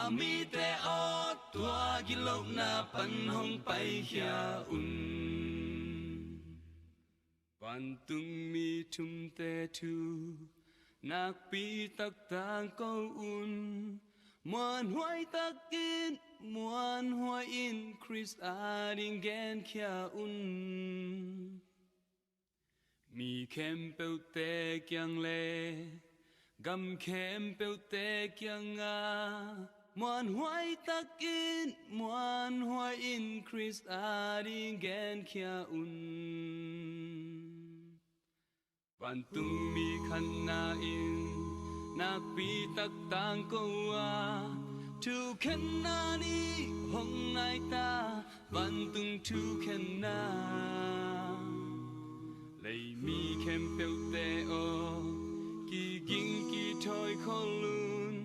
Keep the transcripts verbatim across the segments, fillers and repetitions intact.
Mite aw, tua gitlohna pan hong paikhia un. Vantungmi thumte thu nakpi tak tangko un. Muanhuai takin, muanhuai in Khrist ading genkhia un. Mi khempeuhte kiang le gam khempeuhte kiangah muanhuai takin, muanhuai in Khrist ading genkhia un. Vantungmi khatna in nakpi tak tangko a, thukhenna nih hong naita, vantung thukhenna. Leimi khempeuhte aw, kiging kithawi khol un.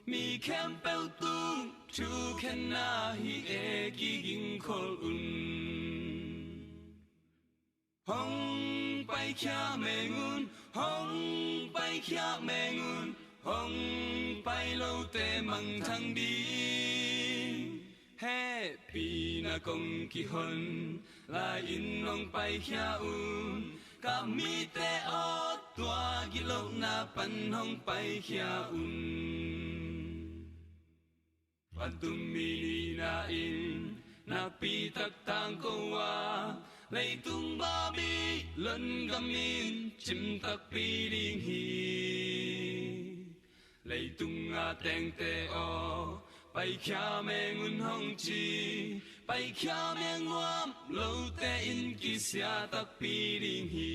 Mi khempeuh tung thukhenna hi e, kiging khol un. Hong paikhia meng un, hong paikhia meng un, hong pai lote mangthang ding. Hehpihna kong kihon lai-in hong paikhia un. Ka mite aw, tua gitlohna pan hong paikhia un. Vantungmi nihna in nakpi tak tangko a, leitung Babylon gam in cim takpi ding hi. Leitung a tengte aw, paikhia meng un hong ci, paikhia meng nuam lote in kisia takpi ding hi.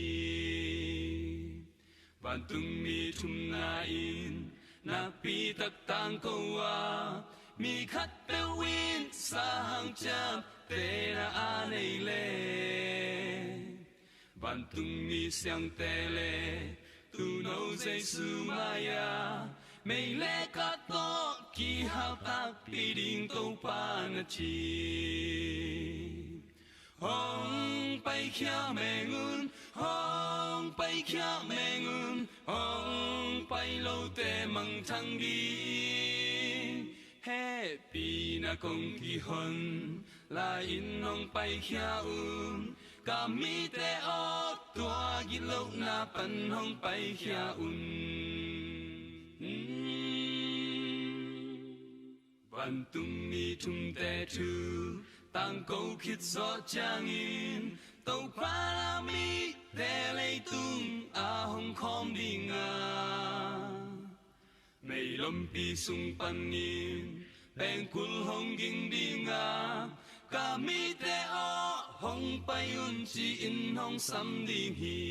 Vantungmi thumna in nakpi tak tangko a, mi khatpeuh in sa hang ciaptehna a nei le, vantungmi siangte le tuuno Jesu mai-a meilek ah tawh kihal takpi ding Topa na ci. Hong paikhia meng un, hong paikhia meng un, hong pai lote mangthang ding. Hehpihna kong kihon lai-in hong paikhia un. Ka mite aw, tua gitlohna pan hong paikhia un. Vantungmi thumte thu tangko khit zawh ciangin, Topa la mite leitung ah hong khawm ding a, meilompi sung panin pengkul hong ging ding a, ka mite aw, hong pai un ci-in hong sam ding hi.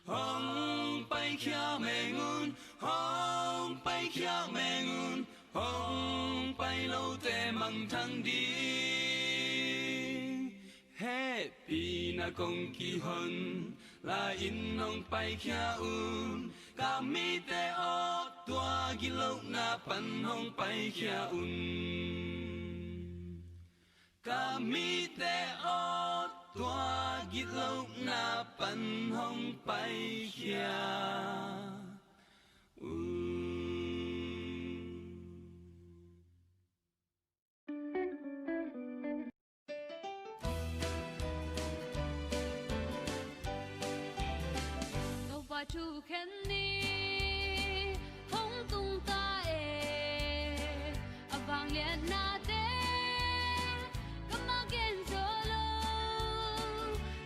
Hong paikhia meng un, hong paikhia meng un, hong pai lote mangthang ding. Hehpihna kong kihon lai-in hong paikhia un. Ka mite aw, tua gitlohna pan hong paikhia un. Ka mite aw, tua gitlohna pan hong paikhia un. Topa thukhen ni hong tung ta e, a vangliatnate ka mah gen zo lo.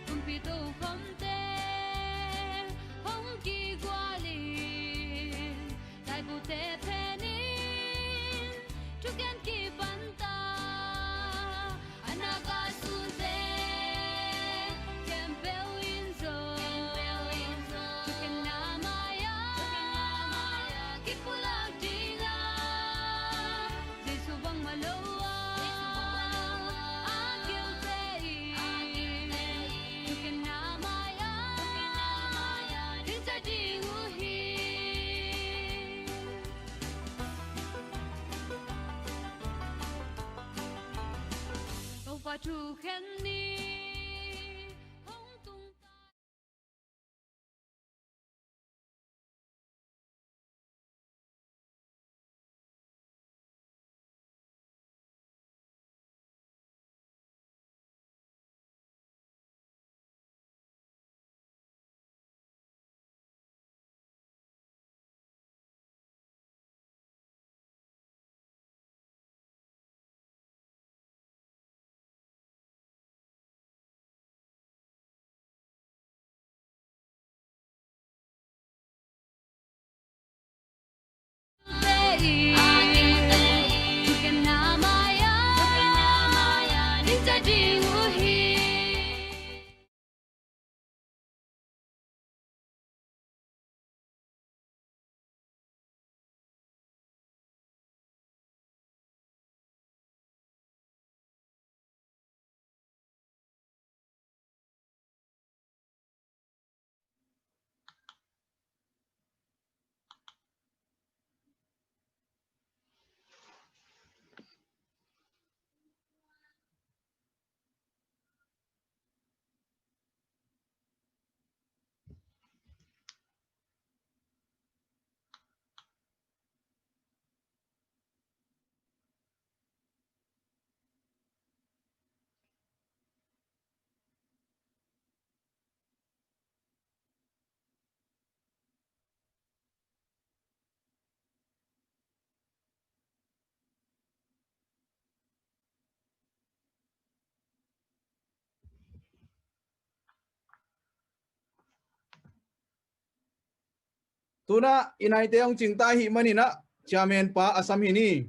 Kumpi tokhomte hong kigualin, laibute phenin thuken kipanta. A nak a sunte khempeuh in zong thukhenna mai-ah kipulak ding a, Jesu bangmah lo a a kilte in thukhenna mai-ah dingcia ding uh hi. Topa thukhen ni hong tung ta. Tuna i naite hong cingta ahih manin ah, chairman pa a sam hi ni.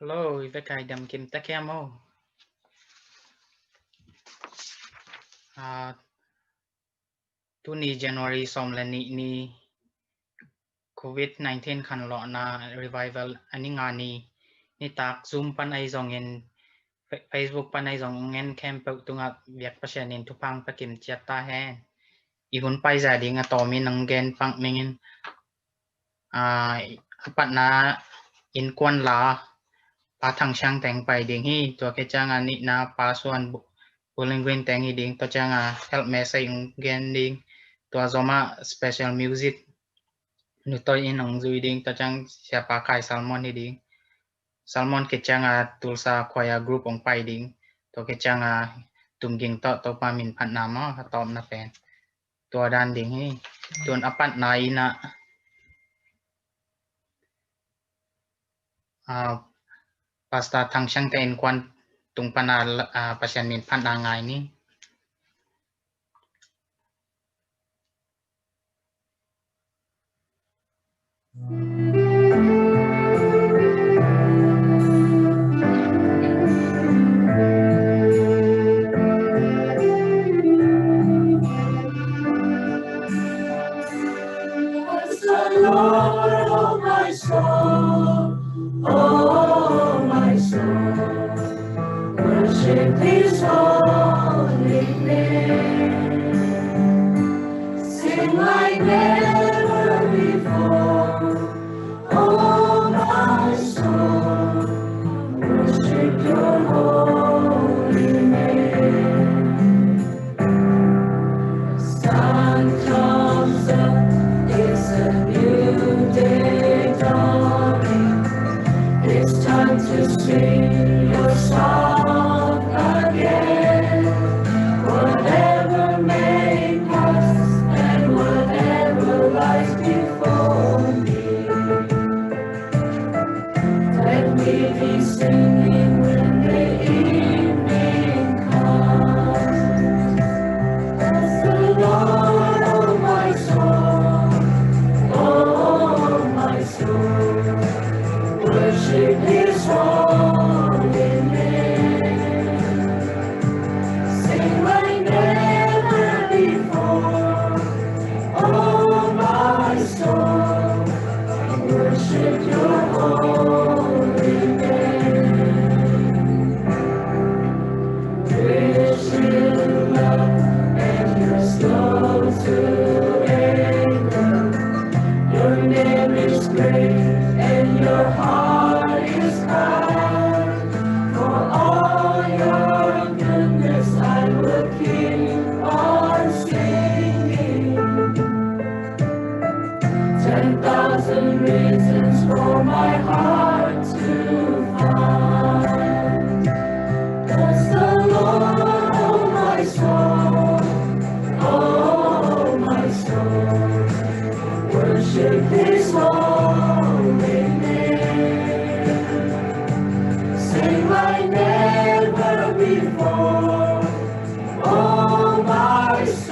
Hello, i vekai dam kim ta kia mo. Ah, tuni January sawm le nih ni, covid nineteen khanlawhna revival a ni nga ni, nitak Zoom pan ahi zongin, Fe-, Facebook pan ahi zong ngen khempeuh tungah biak Pasian in thupha hong pia kim ciat ta hen. I hun paizah ding a tawmin hong gen pak ning in, ah, a patna innkuan la Pa Thang Siang teng pai ding hi. Tua khit ciang a nihna Pa Suan Bu-, Bu Lin Guin teng hi ding. Tua ciang a help message hong gen ding. Tua zom ah special music Nu Toi in hong zui ding. Tua ciang Siapa Khai Salmon hi ding. Salmon khit ciang a Tulsa Choir Group hong pai ding. Tua khit ciang a Tung Ging tawh Topa min phatna maw, a tawpna pen. Tua dan ding hi. Tun a patna in ah, ah, Pastor Thang Siang te innkuan tung pan a, ah, Pasian min phatna ngai ni. Bless the Lord, oh my soul, oh my soul. Worship his holy name. Sing like never before. Oh, my soul, worship your holy name. Sun comes up, it's a new day dawning. It's time to sing your song again. Whatever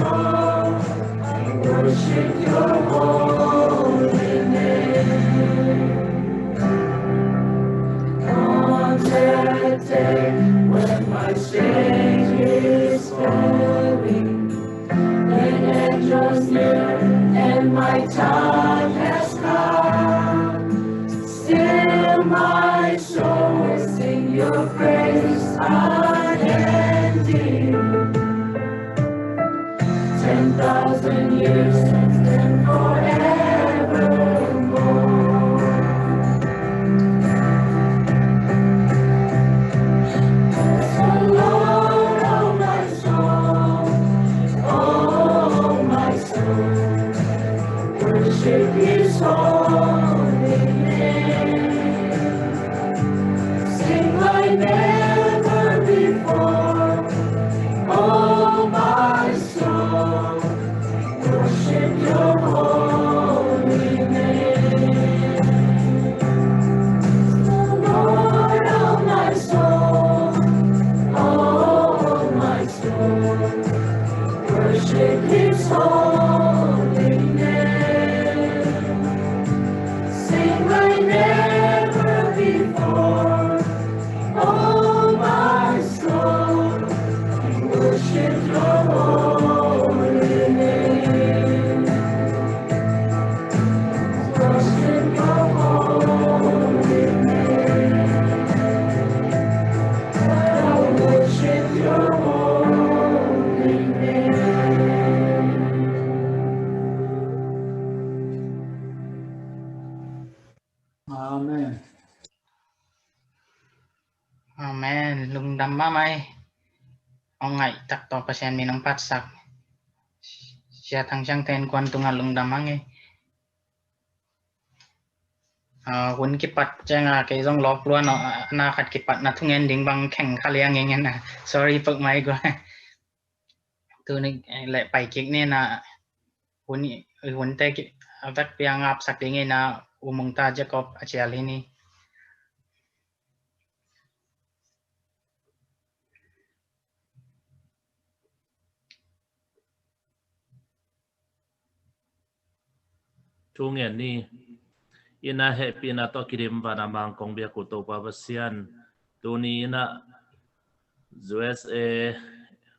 I worship your holy name. On that day when my strength is failing, when angels kneel and my time has come, still my soul will sing your praise unending. Ten thousand years and forevermore. Bless the Lord, oh my soul, oh my soul. Worship his holy name. Sing like never before, oh my soul, worship your holy name. The Lord of my soul, oh my soul, worship his holy name. Sing like never before, oh my soul, worship your holy name. Worship your holy name. I worship your holy name. Amen. Amen. Lungdam mahmah ei. Hong ngaih tak tawh Pasian min hong phatsak. Sia Thang Siangte innkuan tungah lungdam hang ei. Ah, hun kipat ciangah kei zong lawk luan a, na khat kipatna thungen ding bang kheng kha liang ing en a. Sorry pak mai gua. Tuni, eh, leh pai kik ni na hun, hunte ki, a vekpi a ngapsak ding in a U Mungta Jacob a cial hi ni. Thu ngen ni. Inn ah hehpihna tawh kidim vana mangkong biak uh Topa Pasian, tuni in ah U S A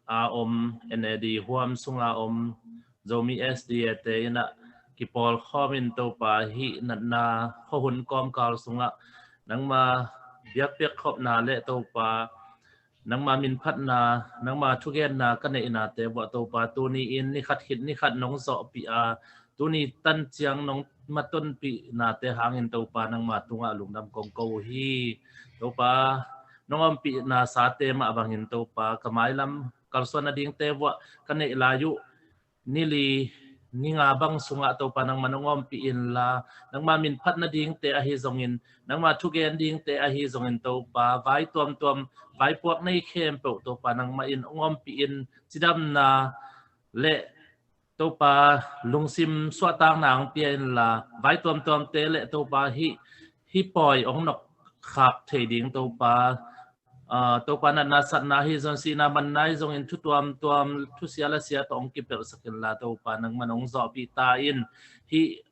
a om, N A D huam sunga om Zomi S D A te in ah kipawlkhawm in Topa, hih natna khuahun kawmkal sungah nangma biakpiak khopna le Topa, nangma minphatna, nangma thugenna ka neihnate vuah Topa, tuni in nikhat khit nikhat nong zawhpih a, tuni tan ciang nong matonpihnate hangin Topa, nangma tungah lungdam kong ko uh hi. Topa, nong ompihna sate mah bangin Topa, ka mailam kalsuan nadingte vuah ka neih lai uh nili, ni nga bang sungah Topa nangman hong ompih inla, nangma minphat nadingte ahi zongin, nangma thugen dingte ahi zongin Topa, vai tuamtuam, vaipuak nei khempeuh Topa nangmah in hong ompih in, cidamna le Topa lungsim suahtakna hong pia inla, vai tuamtuamte le Topa hih, hih pawi hong nokkhak thei ding Topa, ah, Topa natna satna hi zong, sihna manna hi zongin thu tuamtuam, thusia lasia tawh hong kipelhsak inla Topa nangman hong zawhpih ta in. Hih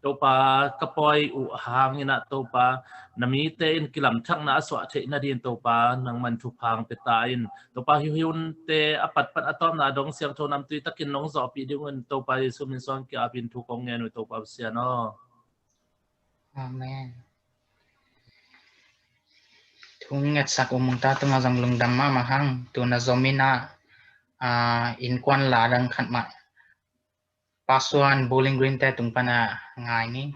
Topa ka pawi uh hangin ah Topa na mite in kilamthakna a suah theih nadin Topa nangman thupha hong pia ta in. Topa hih hunte a patpat a tawpna dong siangtho namtui takin nong zawhpih ding un Topa Jesu min suang kia apin thu kong ngen uh Topa Pasian aw. Amen. Thu ngetsak U Mungta tungah zong lungdam mahmah hang. Tuna zom in ah, ah, innkuan la dang khat mah Pasuan Bowling Green te tung pana ngai ni.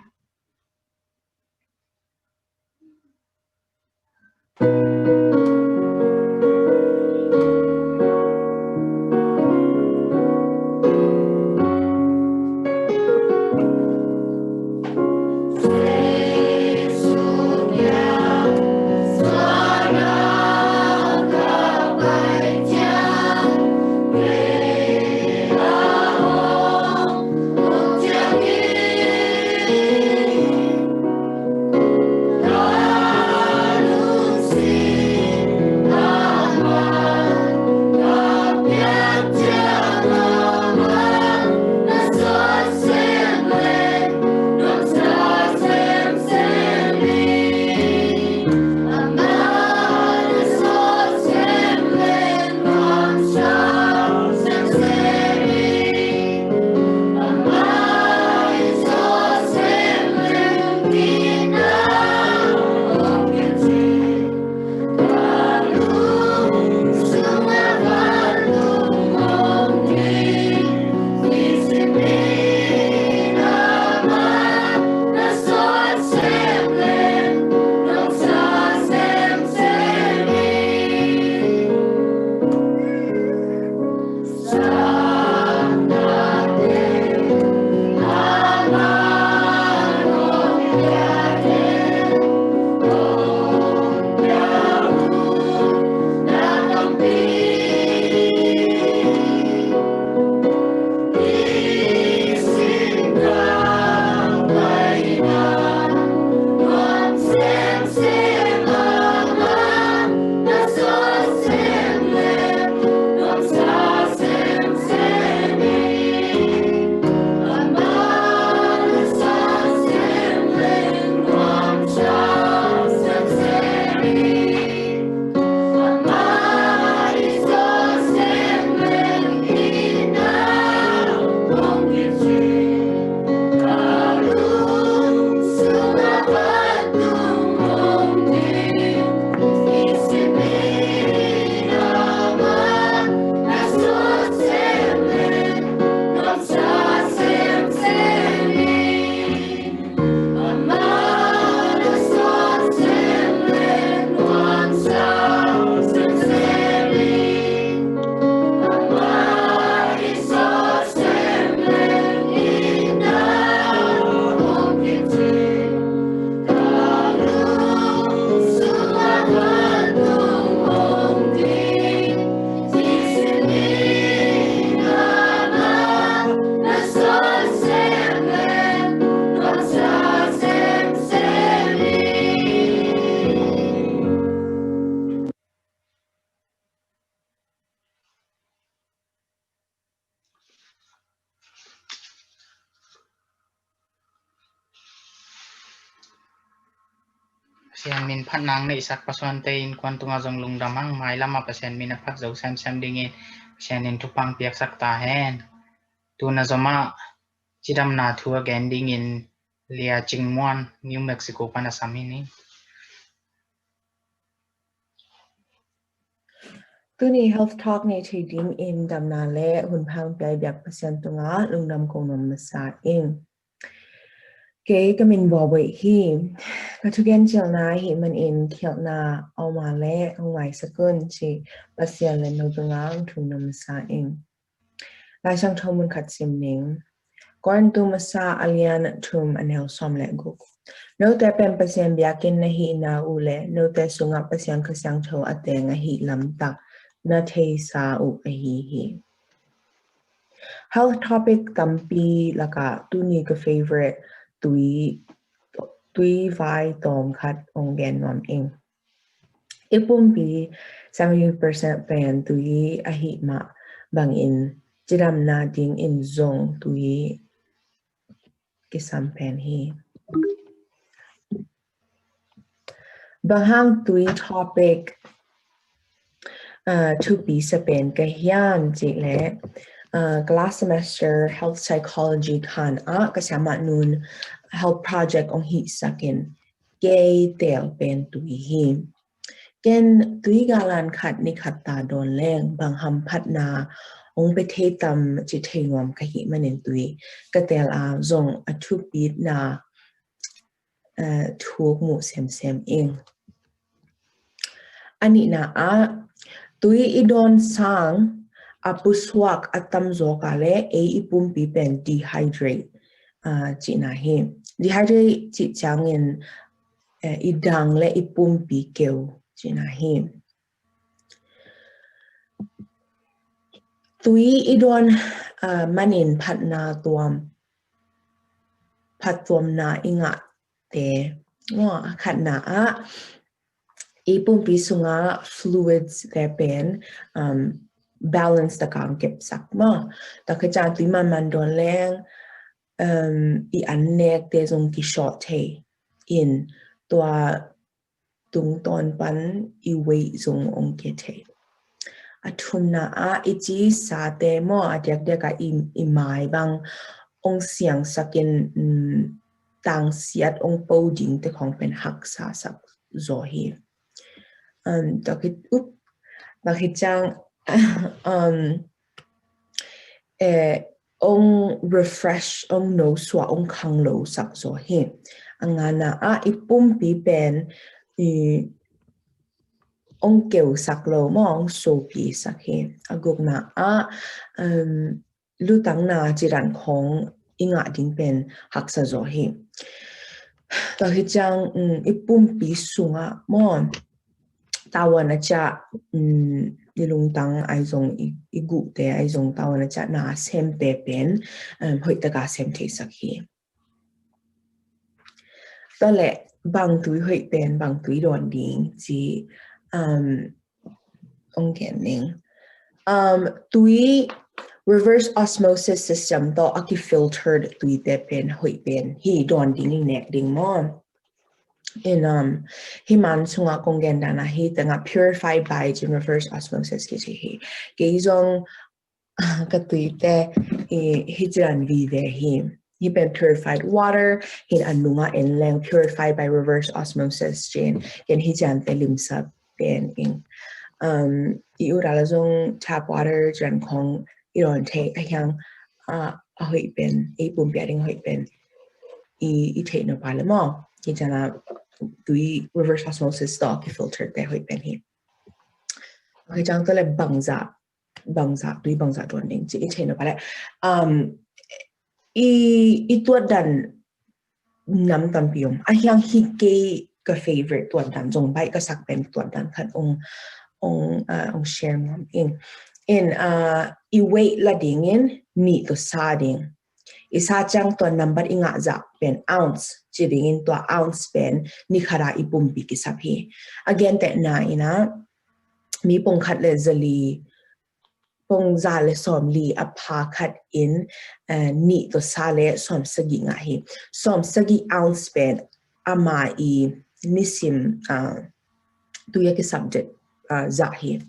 Pasian min phatna neihsak pasuante innkuan tungah zong lungdam hang, mailam ah Pasian min a phat zo semsem dingin Pasian in thupha piaksak ta hen. Tuna zomah cidamna thu a gen dingin Lia Cing Muan, New Mexico pan a sam hi ni. Tuni Health Talk nei thei dingin damna le hun pha hong pia i biak Pasian tungah lungdam kong nuam masa ing. Kei ka min Bawboi hi. Ka thugen cilna ahih manin khialhna a om a leh hong maisak un ci Pasian le no tungah hong thum nuam masa ing. Laisiangtho mun khat sim ning. Korintu masa a lian thum a neu sawm le guk. Note pen Pasian biakinn na hihna uh le note sungah Pasian Kha Siangtho a teng ahih lamtak na theisa uh ahi hi. Health topic tampi lakah tuni ka favorite tui, tui vai tawm khat hong gen nuam ing. I pumpi seventy percent pen tui ahih mah bangin cidamna dingin zong tui kisam pen hi. Bang hang tui topic, uh, thupi sa pen ka hiam cih leh, uh, ka last semester health psychology khan ah ka siamah nun health project hong hihsak in kei teel pen tui hi. Ken tui galan khat ni khat ta dawn leng bang hamphatna hong pia thei tam ci thei nuam ka hih manin tui ka teel a, zong a thupitna, eh, thuk muh semsem ing. A nihna ah tui i dawn sang a pusuak a tam zawk a leh ei i pumpi pen dehydrate, ah, cihna hi. Dehydrate cih ciangin, eh, i dang le i pumpi keu cihna hi. Tui i dawn, ah, manin phatna tuam, phattuamna i ngahte. Maw, a khatna ah i pumpi sunga fluids te pen, um, balance taka hong kepsak maw. Tua khit ciang tui manman dawn leng, um, i annekte zong kishawh thei in tua tungtawn pan i weight zong hong kia thei. A thumna ah i cisate maw, a diakdiak ah i, i mai bang hong siangsak in, um, tangsiat hong po dingte khong pen haksa sak zaw hi. Um, tua khit, up, tua khit ciang, um, eh, hong refresh, hong nosuah, hong khanglo sak zaw hi. A ngana ah i pumpi pen i hong keusak lo maw, hong sopi sak hi. A gukna ah, um, lutangna cidan khong i ngah ding pen haksa zaw hi. Tua hi ciang, um, i pumpi sungah maw, tavuan a ciah, um, i lungtang ahi zong i, i guhte ahi zong tavuan a ciah na a semte pen, um, hoihtaka sem theisak hi. Tua leh bang tui hoih pen, bang tui dawn ding ci, um, hong gen ning. Um, tui reverse osmosis system tawh a kifiltered tuite pen hoih pen hi, dawn ding i nek ding maw. In, um, hi man sungah kong gen dan ah hi tengah purified by in reverse osmosis kici hi. Kei zong ka tuite hi cian vive hi. Hi pen purified water, hin a nungah en leng purified by reverse osmosis cin, ken hi ciante limsa pen ing. Um, i ura la zong tap water cian khong i dawn thei a hiang, uh, a hoih pen, ei pumpi a ding hoih pen i, i theih no pa le maw. Hi cian a tui reverse osmosis tawh kifilter te hoih pen hi. Hi ciang tua le bangzah, bangzah, tui bangzah dawn ding ci i theih no pa le. Um, i, i tuat dan nam tampi om. A hiang hi kei ka favorite tuat dan, zong baih ka sak pen tuat dan khat ong, ong, uh, ong share nuam ing. In, uh, i weight la dingin nih tawh sa ding. I sa ciang tua nambat i ngah zah pen ounce ci dingin tua ounce pen ni khat a i pumpi kisap hi. A gentehna in a mi pongkhat le zali, pongza le sawmli a pha khat in, eh, nih tawh sa le sawmsagih ngah hi. Sawmsagih ounce pen ama i nisim, ah, tui a kisap det, ah, zah hi.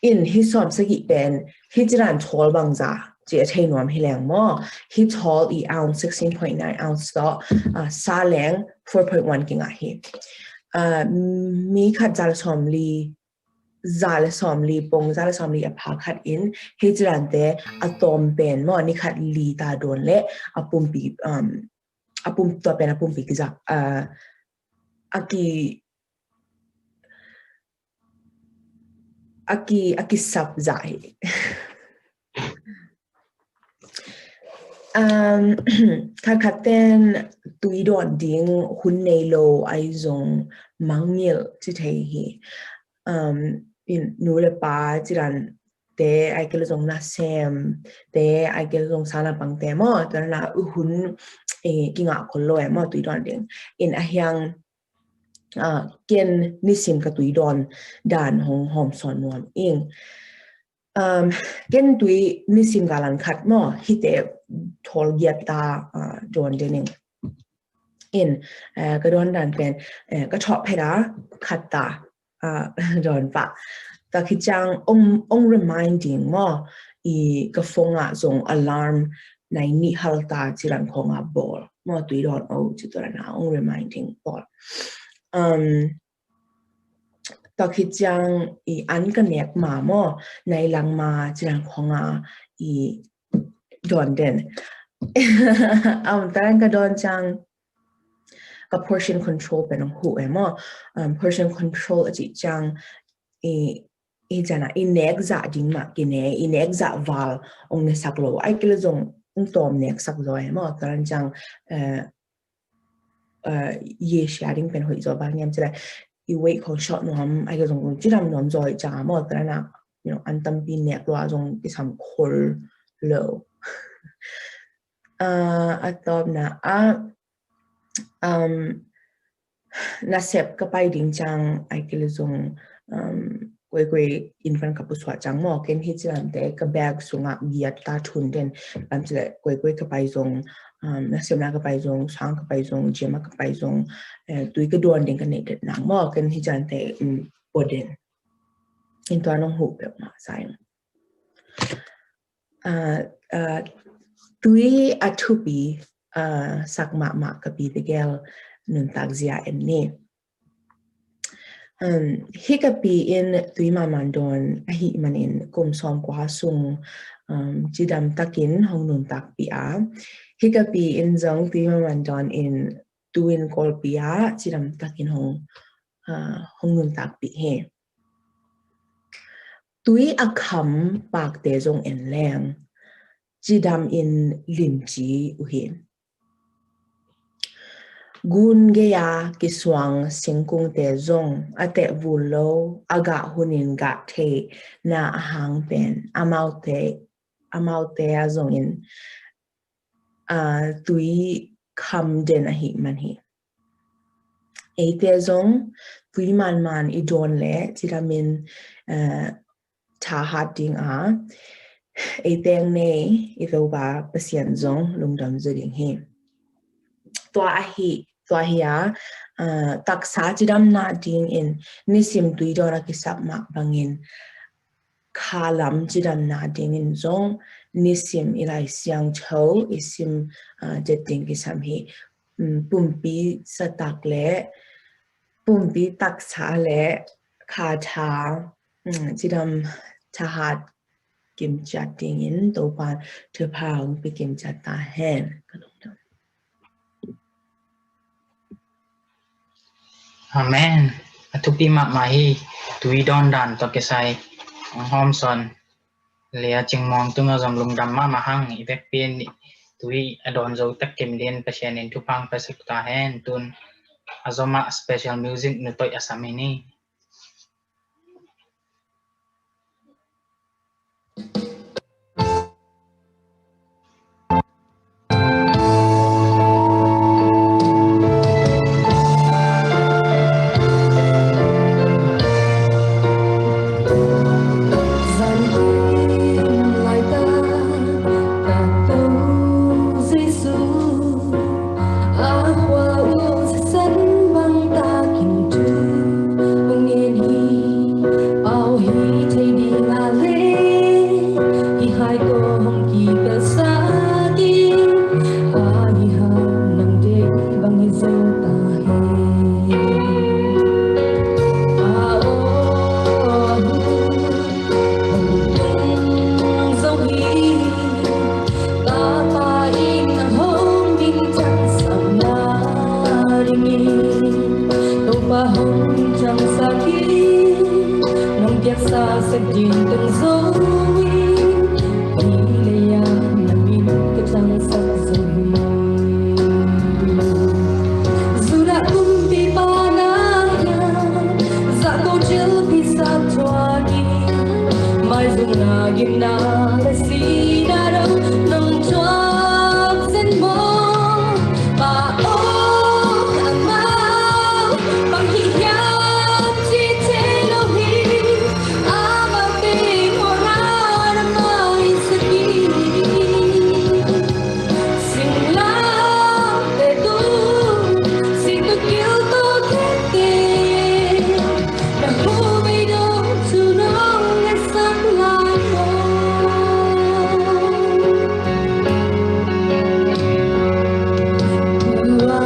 In hih sawm sagih pen hih cidan thawl bangzah ci a thei nuam hi leng maw, hih thawl i ounce, sixteen point nine ounce tawh, ah, sa leng four point one kingah hi. Ah, mi khat za le sawmli, za le sawmli pong, za le sawmli a pha khat in hih cidante a tawm pen maw, ni khat li ta dawn le a pumpi, um, a pum, tua pen a pumpi kizak, ah, a ki, a ki, a kisap zah hi. Um, khatkhat ten tui dawn ding hun nei lo ahi zong mangngilh ci thei hi. Um, in nu le pa cidante, ahih kei leh zong nasem te, ahih kei leh zong sana pangte maw, tua na hun, eh, kingah khol lo e maw, tui dawn ding. In a hiang, ah, ken nisim ka tui dawn dan hong hawmsawn nuam ing. Um, ken tui nisim galan khat maw, hihte thawl giat ta, ah, dawn den ing. In, eh, ka dawn dan pen, eh, ka thawh phet a khat ta, ah, dawn pah. Tua khit ciang ong, ong reminding maw, i ka phone ah zong alarm nai nih hal ta cidan khawng a bawl maw, tui dawn o ci, tua na ong reminding bawl. Um, tua khit ciang i an ka nek ma maw, nai lang ma cidan khawng a i dawn den. Um, tua dan ka dawn ciang ka portion control pen ong huh e maw. Um, portion control a cih ciang i, i ciang a i nek zah ding mah kine, i nek zah val ong nesak lo, ahih kei leh zong ong tawm neksak zaw e maw. Tua dan ciang, eh, eh, ye sia ding pen hoih zaw, bang hiam cih leh i weight khawng short nuam, ahih kei leh zong cidam nuam zaw i ciang a maw, tua na, you know, an tampi nek lua zong kisam khol lo. Ah, a tawpna ah, um, nasep ka pai ding ciang, ahih kei leh zong, um, koikoi inn pan ka pusuah ciang maw, ken hih cidante ka bag sungah giat ta thun den, bang hiam cih leh koikoi ka pai zong, um, nasepna ka pai zong, sang ka pai zong, gym ah ka pai zong, eh, tui ka dawn ding ka neih det nak maw, ken hih cidante, um, pua den. In tua nong huh peuhmah sa ing. Ah, ah, tui a thupi, ah, sak mahmah ka pi tegel nuntak zia en ni. Um, hih ka pi in tui manman dawn ahih manin kum sawmkua sung, um, cidam takin hong nuntakpih a. Hih ka pi in zong tui manman dawn in tu-in Kawlpi ah cidam takin hong, ah, hong nuntakpih hi. Tui a kham pakte zong en leng cidam in limci uh hi. Gun gei-a kisuang singkungte zong a teh vul lo, a gah hunin gah theihna a hang pen amaute, amaute a zongin, ah, tui kham den ahih man hi. Eite zong tui manman i dawn leh cidamin, ah, thahat ding a, ei teng nei i Topa Pasian zong lungdam zaw ding hi. Tua ahi, tua hi a, ah, taksa cidamna dingin nisim tui dawn a kisap mah bangin kha lam cidamna dingin zong nisim i Lai Siangtho i sim, ah, det ding kisam hi. Um, pumpi satak le pumpi taksa le kha tha, um, cidam thahat kimciat dingin Topa'n thupha hong pia kimciat ta hen. Ka lungdam. Amen. A thupi mahmah hi. Tui dawn dan tawh kisai hong hawmsawn Lia Cing Muang tungah zong lungdam mahmah hang. I vekpi in tui a dawn zo tak kim dingin Pasian in thupha hong pia sak ta hen. Tun a zom ah special music Nu Toih a sam hi ni. Ka ding tang zo in, hi lei ah na min ka tangsak zo hi. Judah kumpipa na hiam, zahko thilpha sa thuak in, maizumna gimna le sihna dong nong thuak zen maw? Pa aw, amau bang hi hiam ci thei lo hi. Amaute mawhna na maisak hi. Singlamteh tung, singtu kilto tete, na hu bei dong thu nong ngaihsak lai maw? Tua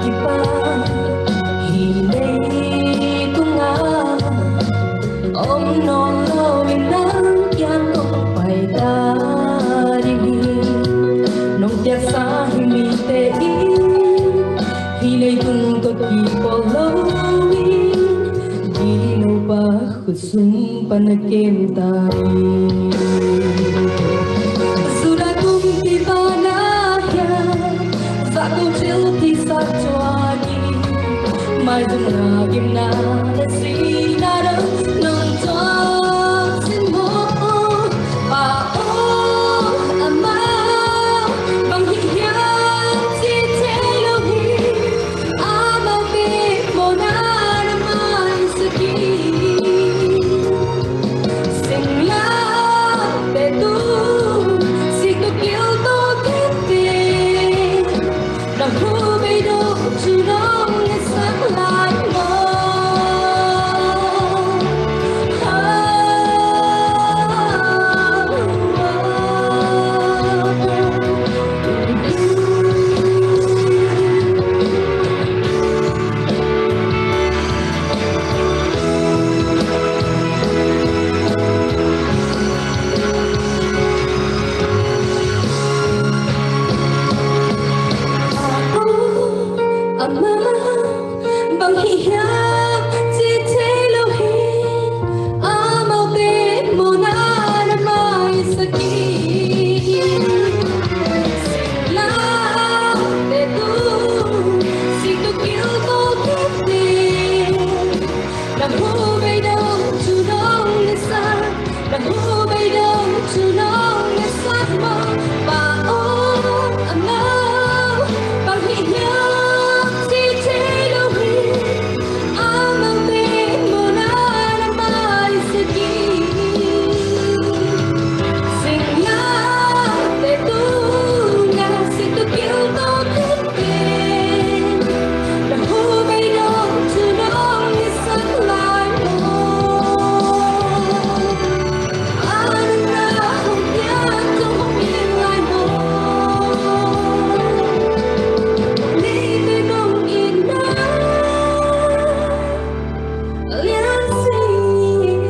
kipan hih leitung ah om nawn lo in nang kiang kong pai ta ding hi. Nong piaksa hih mite in hih leitung tawh kipawl lo in, gilo pa khut sung pan na kem ta hi. Judah kumpipa na hiam, zahko thilpha sa thuak in, maizumna gimna le sihna dong nong thuak zen maw? Pa aw, amau bang hi hiam ci thei lo hi. Amaute mawhna na maisak hi. Singlamteh tung, singtu kilto tete, na hu bei dong thu nong ngaihsak lai maw? Amau bang hi hiam ci thei lo hi. Amaute mawhna na maisak hi. Singlamteh tung, singtu kilto tete, na hu bei dong thu nong ngaihsak, na hu bei dong thu nong ngaihsak maw? Pa aw, amau bang hi hiam ci thei lo hi. Amaute mawhna na maisak hi. Singlamteh tung ah singtu kilto tete, na hu bei dong thu nong ngaihsak lai maw? Adonai hong pian tung hong in lai maw? Leitungah hong in na lian sing.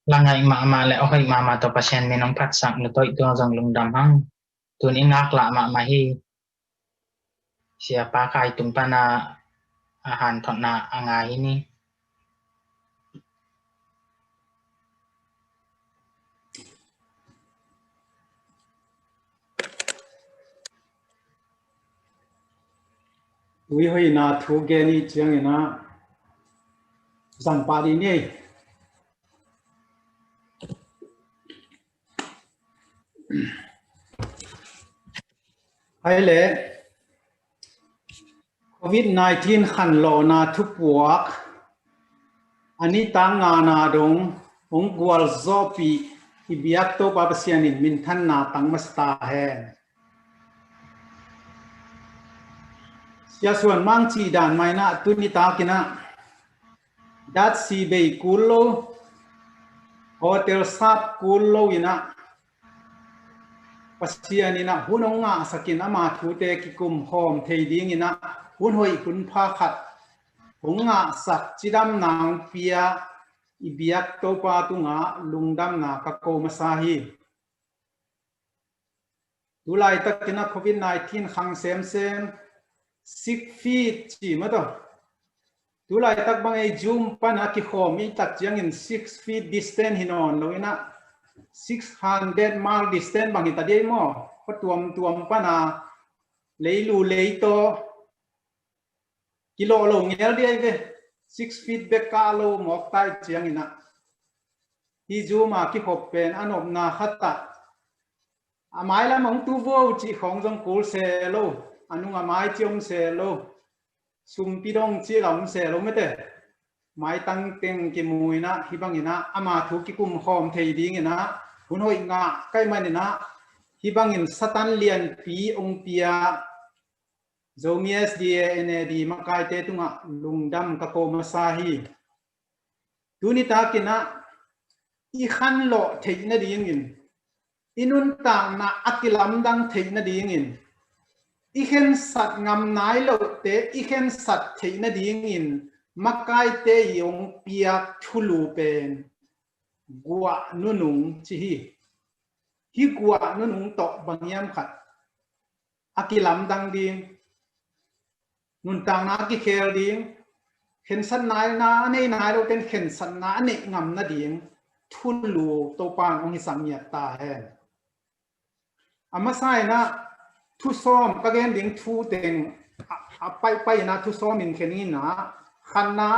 Langaih mahmah le a hoih mahmah tawh Pasian min hong phatsak na tawh i tuang zong lungdam hang. Tun i ngaklah mahmah hi. Siapa Khai tung pana a hanthotna a ngai hi ni. Tui hoihna thu gen i ciangin a zang pah dih ni. Hai le, Covid nineteen khanlawhna thupuak a nitak ngana dong hong gualzawhpih i biak Topa Pasian in minthanna tang masa ta hen. Sia Suan Mang cih dan mah in a tuni takin a datsi bei kul lo, Hotel sap kul lo in ah, Pasian in ah hun hong ngahsak in, ama thute kikum khawm thei ding in ah, hun hoih hun pha khat hong ngahsak, cidamna hong pia i biak Topa tungah lungdamna ka ko masa hi. Tu laitak in ah covid nineteen khang semsem, six feet ci mah tawh. Tu laitak bang ei Zoom pan a kikhawm i tak ciangin six feet distance hi nawn lo in ah, six hundred mile distance bang hi ta ding maw? Khua tuamtuam pan a, leilu leitaw kilawh lo ngel ding hi ve. Six feet bek kah lo mawk ta i ciangin ah, hih Zoom a kikhop pen a nopna khat ah, a mailam hong tu vo cih khawng zong kul se lo, a nung a mai ci om se lo, sumpi dong cih la om se lo mate. Maitang teng kimu in ah, hih bang in ah ama thu kikum khawm thei ding in ah, hun hoih ngah ka hih man in ah, hih bangin Satan lianpi hong pia Zomi S D A N A D makaite tungah lungdam ka ko masa hi. Tuni tak in ah i khanlawh theih nadingin, i nuntakna a kilamdang theih nadingin, i khensat ngam nai lohte i khensat theih nadingin makaite i hong piak thulu pen guah nunung ci hi. Hih guah nunung tawh bang hiam khat a kilamdang ding, nuntakna a kikhel ding, khensatna a nei nai lote'n khensatna a neih ngam nading thulu Topa'n hong hisak ngiat ta hen. A masa in ah thu sawm ka gen ding thu teng a, a paihpaih in ah thu sawm in khen in ah, khatna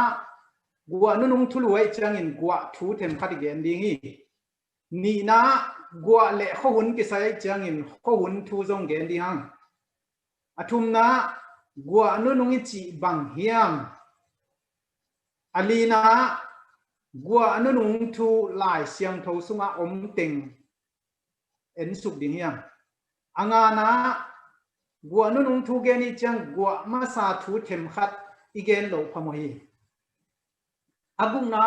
guah nunung thulu ahih ciangin guah thu themkhat i gen ding hi. Nihna, guah le khuahun kisai ahih ciangin khuahun thu zong gen ding hang. A thumna, guah nunung i cih bang hiam? A lina, guah nunung thu Lai Siangtho sungah om teng ensuk ding hiam? A ngana, guah nunung thu gen i ciang guah masa thu themkhat i gen loh phamawh hi. A gukna,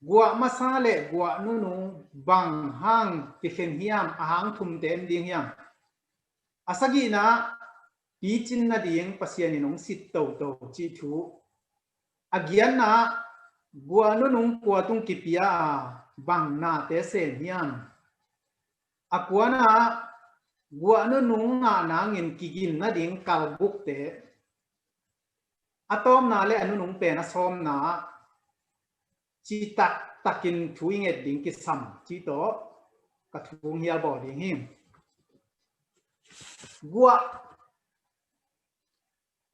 guah masa le guah nunung bang hang kikhen hiam, a hang thumte en ding hiam? A sagihna, picin nading Pasian in hong sit toto cih thu. A giatna, guah nunung kua tung kipia a, bang nate sem hiam? A kuana, guah nunung ngah nangin kigin nading kalgukte. A tawpna le a nunung pen a sawmna, citak takin thu i nget ding kisam cih tawh ka thu hial bawl ding hi. Guah,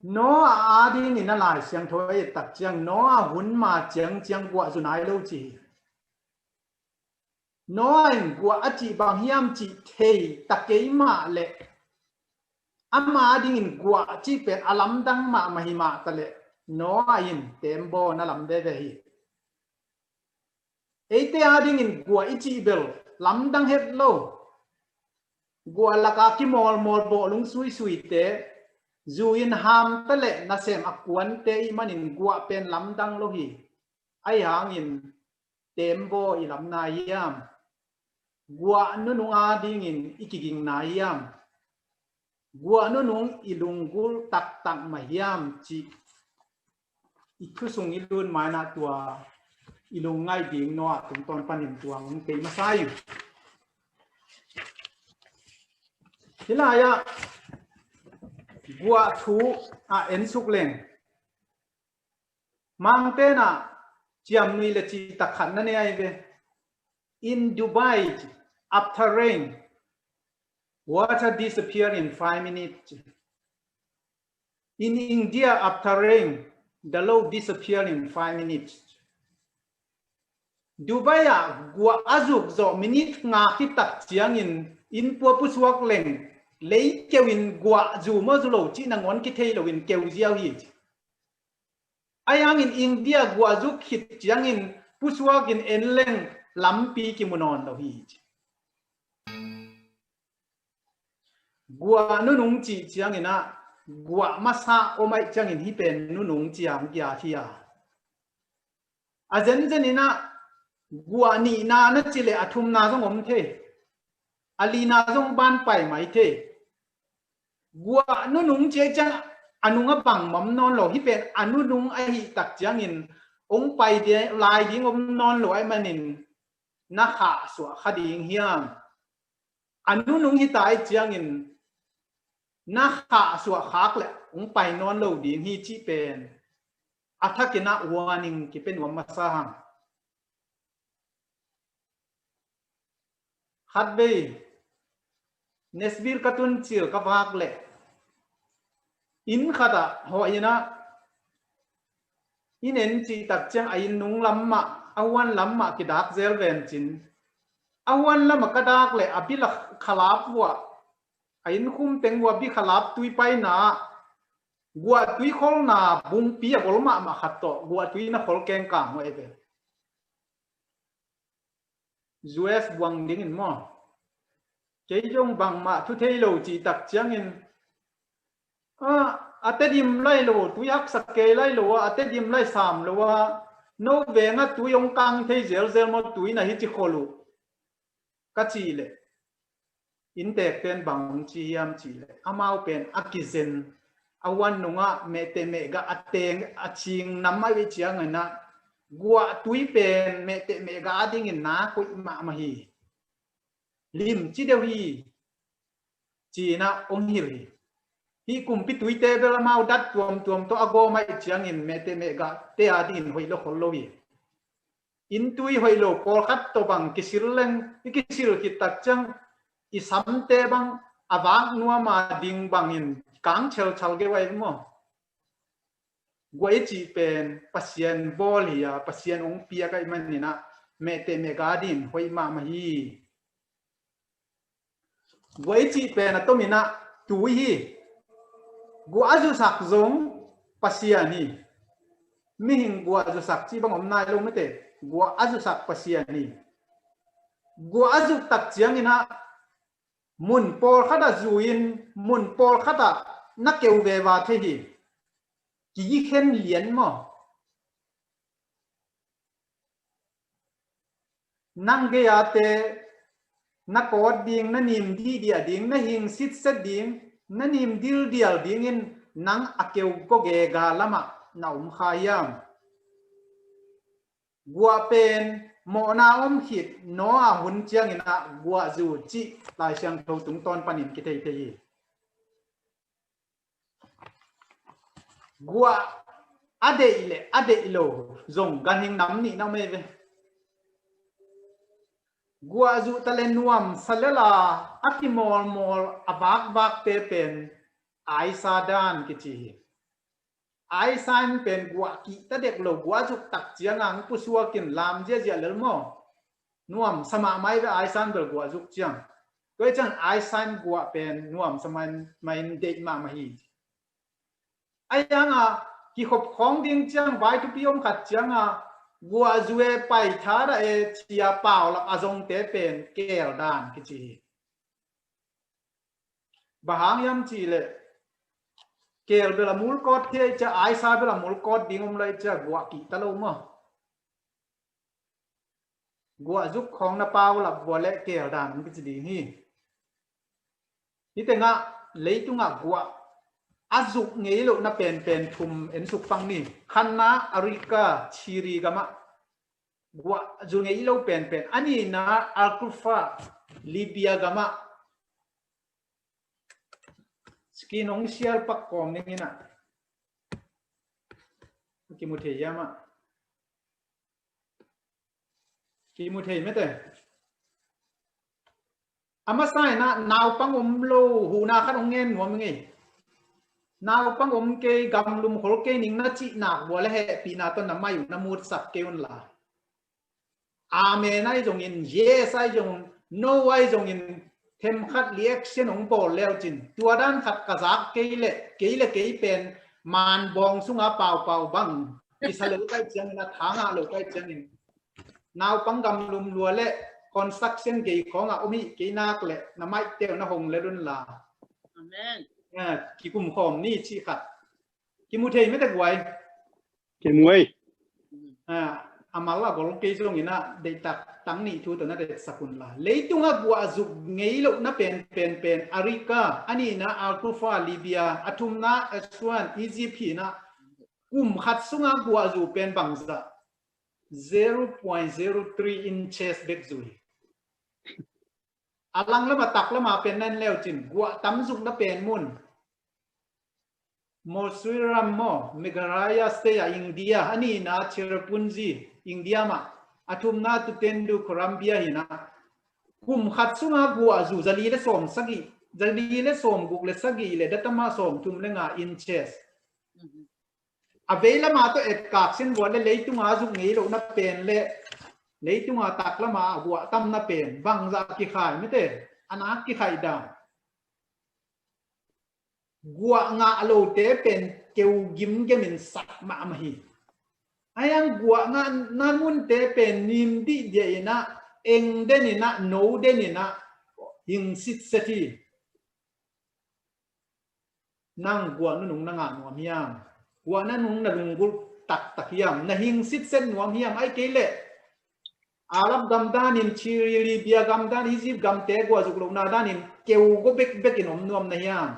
Noah adingin a Lai Siangtho a et tak ciang Noah hun ma ciangciang guah zu nai lo ci hi. Noah in guah a cih bang hiam cih thei ta kei mah leh, ama adingin guah cih pen a lamdang mahmah hi mah ta leh, Noah in teembaw na lam veve hi. Eite adingin guah i cih bel lamdang het lo. Guah laka kimawlmawl bawhlung suisuite, zu in ham ta leh nasem a kuante i hih manin guah pen lamdang lo hi. Ahi hangin teembaw i lam nai hiam? Guah nunung adingin i kiging nai hiam? Guah nunung i lunggulh taktak mah hiam cih i thusung i lut ma-in ah tua i lungngaih ding Noah tungtawn panin tua hong kei masa ing. Hih lai-ah guah thu a ensuk leng Mangte'n ah ciamnuih le cihtak khat na nei ahi ve. In Dubai, after rain, water disappear in five minutes. In India, after rain, the load disappear in five minutes. Dubai ah guah a zuk zawh minute nga khit tak ciangin inn pua pusuak leng lei keu in guah zu maw zu lo cih nangawn kithei loin keu ziau hi. Ahi hangin India guah zuk khit ciangin pusuak in en leng lampi kimu nawn lo hi. Guah nunung cih ciangin ah guah masa om ahih ciangin hih pen nunung ci-a hong kiat hi a. A zenzen in ah Guah nihna na ci leh a thumna zong om thei. A lina zong ban pai mai thei. Guah nunung ci ahih ciang a nungah bangmah om nawn lo. Hih pen a nunung ahih tak ciangin hong pai lai ding om nawn lo ahih manin na khahsuah kha ding hiam? A nunung hi ta ahih ciangin na khahsuah khak leh hong pai nawn lo ding hi cih pen a thakin ah warning kipia nuam masa hang. Khatvei Nashville ka tun cil ka vak leh inn khatah hawh in ah, inn en cih tak ciang a inn nung lam mah, a huan lam mah kidak zel ven cin. A huan lamah ka dak leh a bil a khalap uh ah, a inn khum teng uh ah bil khalap tui paina ah guahtui kholna bungpi a bol mahmah khat tawh guahtui na khol kengkang uh ei ve. U S buang dingin maw? Kei zong bangmah thu thei lo cih tak ciangin, a, a tedim lai lo, tui haksa kei lai lo a, a tedim lai sam lo a, no vengah tui hong kang thei zelzel maw, tui na hi ci khol uh ka cih leh, inntekten bang hong ci hiam cih leh, amau pen a kizen, a huan nungah mehteh mehgah a teng a cing nam mah vei ciangin ah, guahtui pen mehteh mehgah a dingin na hoih mahmah hi. Limci deuh hi. Ci-in ah hong hilh hi. Hih kumpi tuite bel amau dat tuamtuam tawh a gawm ahih ciangin mehteh mehgahte a dingin hoih lo khol lo hi. Inntui hoih lo pawlkhat tawh bang kisil leng, i kisil khit tak ciang i samte bang a vak nuam a ding bangin kang chelchal geu ahi maw? Guah i cih pen Pasian bawl hi a, Pasian hong piak ahih manin ah mehteh mehgah a dingin hoih mahmah hi. Guah i cih pen a tomin ah tui hi. Guah a zusak zong Pasian hi. Mihing guah zusak cih bang om nai lo mate. Guah a zusak Pasian hi. Guah a zuk tak ciangin ah mun pawlkhat ah zu-in mun pawlkhat ah na keu veva thei hi. Kigikhen lian maw? Nang gei-ate na kawt ding, na nim dihdiah ding, na hing sitset ding, na nim dildial dingin nang a keu gawgega lamah na om kha hiam? Guah pen mawhna om khit Noah hun ciangin ah guah zu cih Lai Siangtho tungtawn panin kithei thei hi. Guah a deih le a deih lo zong ganhing nam nih na om ei ve. Guah zuh ta le nuamsa lela a kimawlmawl a vakvakte pen aisa dan kici hi. Aisa in pen guah kihta dek lo, guah zuk tak ciang ang pusuakin lam ziahziah lel maw? Nuamsa mahmah ei ve aisa in bel guah zuk ciang. Tua hi ciang aisa in guah pen nuamsa mah in deih mahmah hi. Ahi hanga kikhop khawng ding ciang vai thupi om khat cianga guah zu e pai thadah e cia paulap a zongte pen keel dan kici hi. Bang hang hiam cihleh keel bel a mulkawt thei cia aisa bel a mulkawt ding om lai cia guah kihta lo maw? Guah zuk khawng na paulap vua le keel dan hong kici ding hi. Hih tengah leitungah guah a zuk ngei lohna penpen thum en suk pang ni. Khatna Arika Chiri gamah guah zu ngei lo penpen. A nihna Alkufa Libya gamah skin hong sial pak kawm dingin ah kimu thei hiam ah? Kimu thei mete. A masa in ah naupang om lo huhna khat hong ngen nuam ing ei. Naupang om kei, gamlum khol kei ning na cih nak vua le hehpihna tawh na mai uh na mutsak kei unla. Amen ahi zongin, yes ahi zongin, no ahi zongin, themkhat reaction hong bawl leucin tua dan khat ka zak kei le kei le kei pen manbawng sunga paupau bang kisa lo kai ciangin a thangah lo kai ciangin naupang gamlum lua le construction gei khawngah om hih kei nak le na maihte uh na hong lel unla. Amen. Kikum khawm ni cih khat. Kimu thei mete guai. Kimu ei. a mal a gol kei zongin ah deihtak tang nih thu tawh na detsak un la. Leitungah guahzuk ngei lohna pen, pen, pen, Arica, a nihna Al-Kufa, Libya, a thumna Aswan, Egypt hi in ah, kum khat sungah guahzu pen bangzah, zero point zero three inches bek zu hi. A langlam a taklam a pen na en leucin, guah tamzukna pen mun Mosul ram maw, Meghalaya State a India, a nihna Cherrapunji, India mah, a thumna Thuthendu, Colombia hi in ah, kum khat sungah guahzu zali le sawm sagih, zali le sawm guk le sagih le datama sawm thum le nga inches. A veilam a tawh etkak sin buat le leitunga zuk ngei lohna pen le leitunga taklam a guah tamna pen bangzah kikhai mite, a nak kikhai dan. Guah ngah lote pen keu gimgem in sak mahmah hi. Ahi hang guah ngahna munte pen nim dihdiah in ah, eng den in ah, no den in ah, hing sitset hi. Nang guah nunung na ngah nuam hiam? Guah nunung na lunggulh taktak hiam? Na hing sitset nuam hiam? Ahih kei leh Arab gam danin, Syria, Libya gam dan, Egypt gamte guahzuk lohna danin keu go bekbek in om nuam na hiam?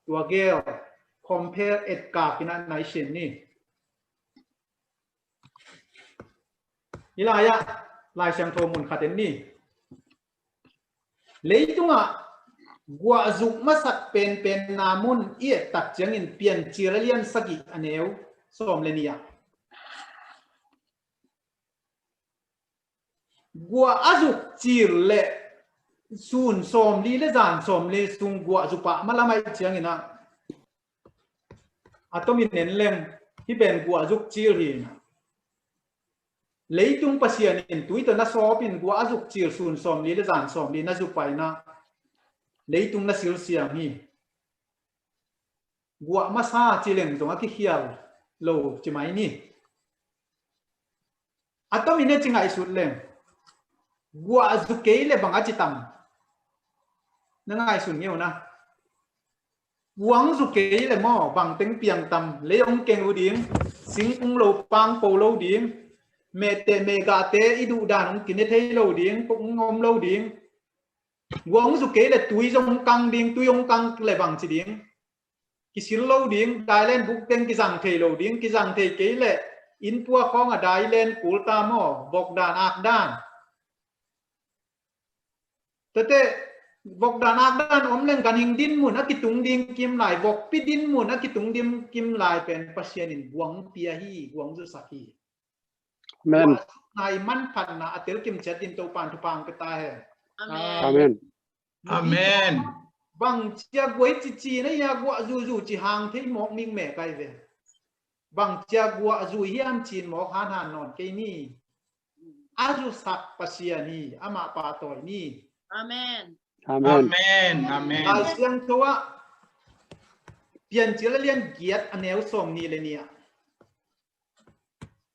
Tua gel compare etkak in ah nai sin ni. Hih lai-ah Lai Siangtho mun khat en ni. Leitungah guahzuk masak penpenna mun i ettak ciangin Piancil a lian sagih a neu sawm le nih ah, guah a zuk cil le sun sawmli le zan sawmli sung guahzu pah malam ahih ciangin ah, a tomin en leng, hih pen guahzuk cil hi. Leitung Pasian in tui tawh na sawp in guah a zuk cil sun sawmli le zan sawmli na zu pah in ah, leitung na silsiang hi. Guah masa ci leng zong a kikhial lo ci mai ni. A tomin a ci ngaihsut leng, guahzu kei le bang a ci tam? Na ngaihsun ngeu na. Guangzu kei le maw, bangteng piang tam? Lei hong keng lo ding, singkung lo pangpo lo ding, mehteh mehgahte i duhdan hong kine thei lo ding, hong om lo ding. Guangzu kei le tui zong hong kang ding, tui hong kang le bang ci ding? Kisil lo ding, dailen bukteng kizang thei lo ding, kizang thei kei le innpua khawng a dailen kul ta maw, vokdan akdan. Tate, vokdan akdan om leng ganhing dinmun a kitung ding kim lai, vokpi dinmun a kitung ding kim lai pen Pasian in guang pia hi, guangzusak hi. Amen. Nai manphatna a telkim ciat din Topan thupha hong pia ta hen. Amen. Amen. Bang cia guai cici na hia, guahzuzu ci hang thei mawk ning meh kai ve. Bang cia guahzu hiam cin mawk hanhan nawn kei ni. A zusak Pasian hi, amah pahtawi ni. Amen. Amen. Amen. Amen. Lai Siangtho ah Piancil a lian giat a neu sawm nih le nih ah.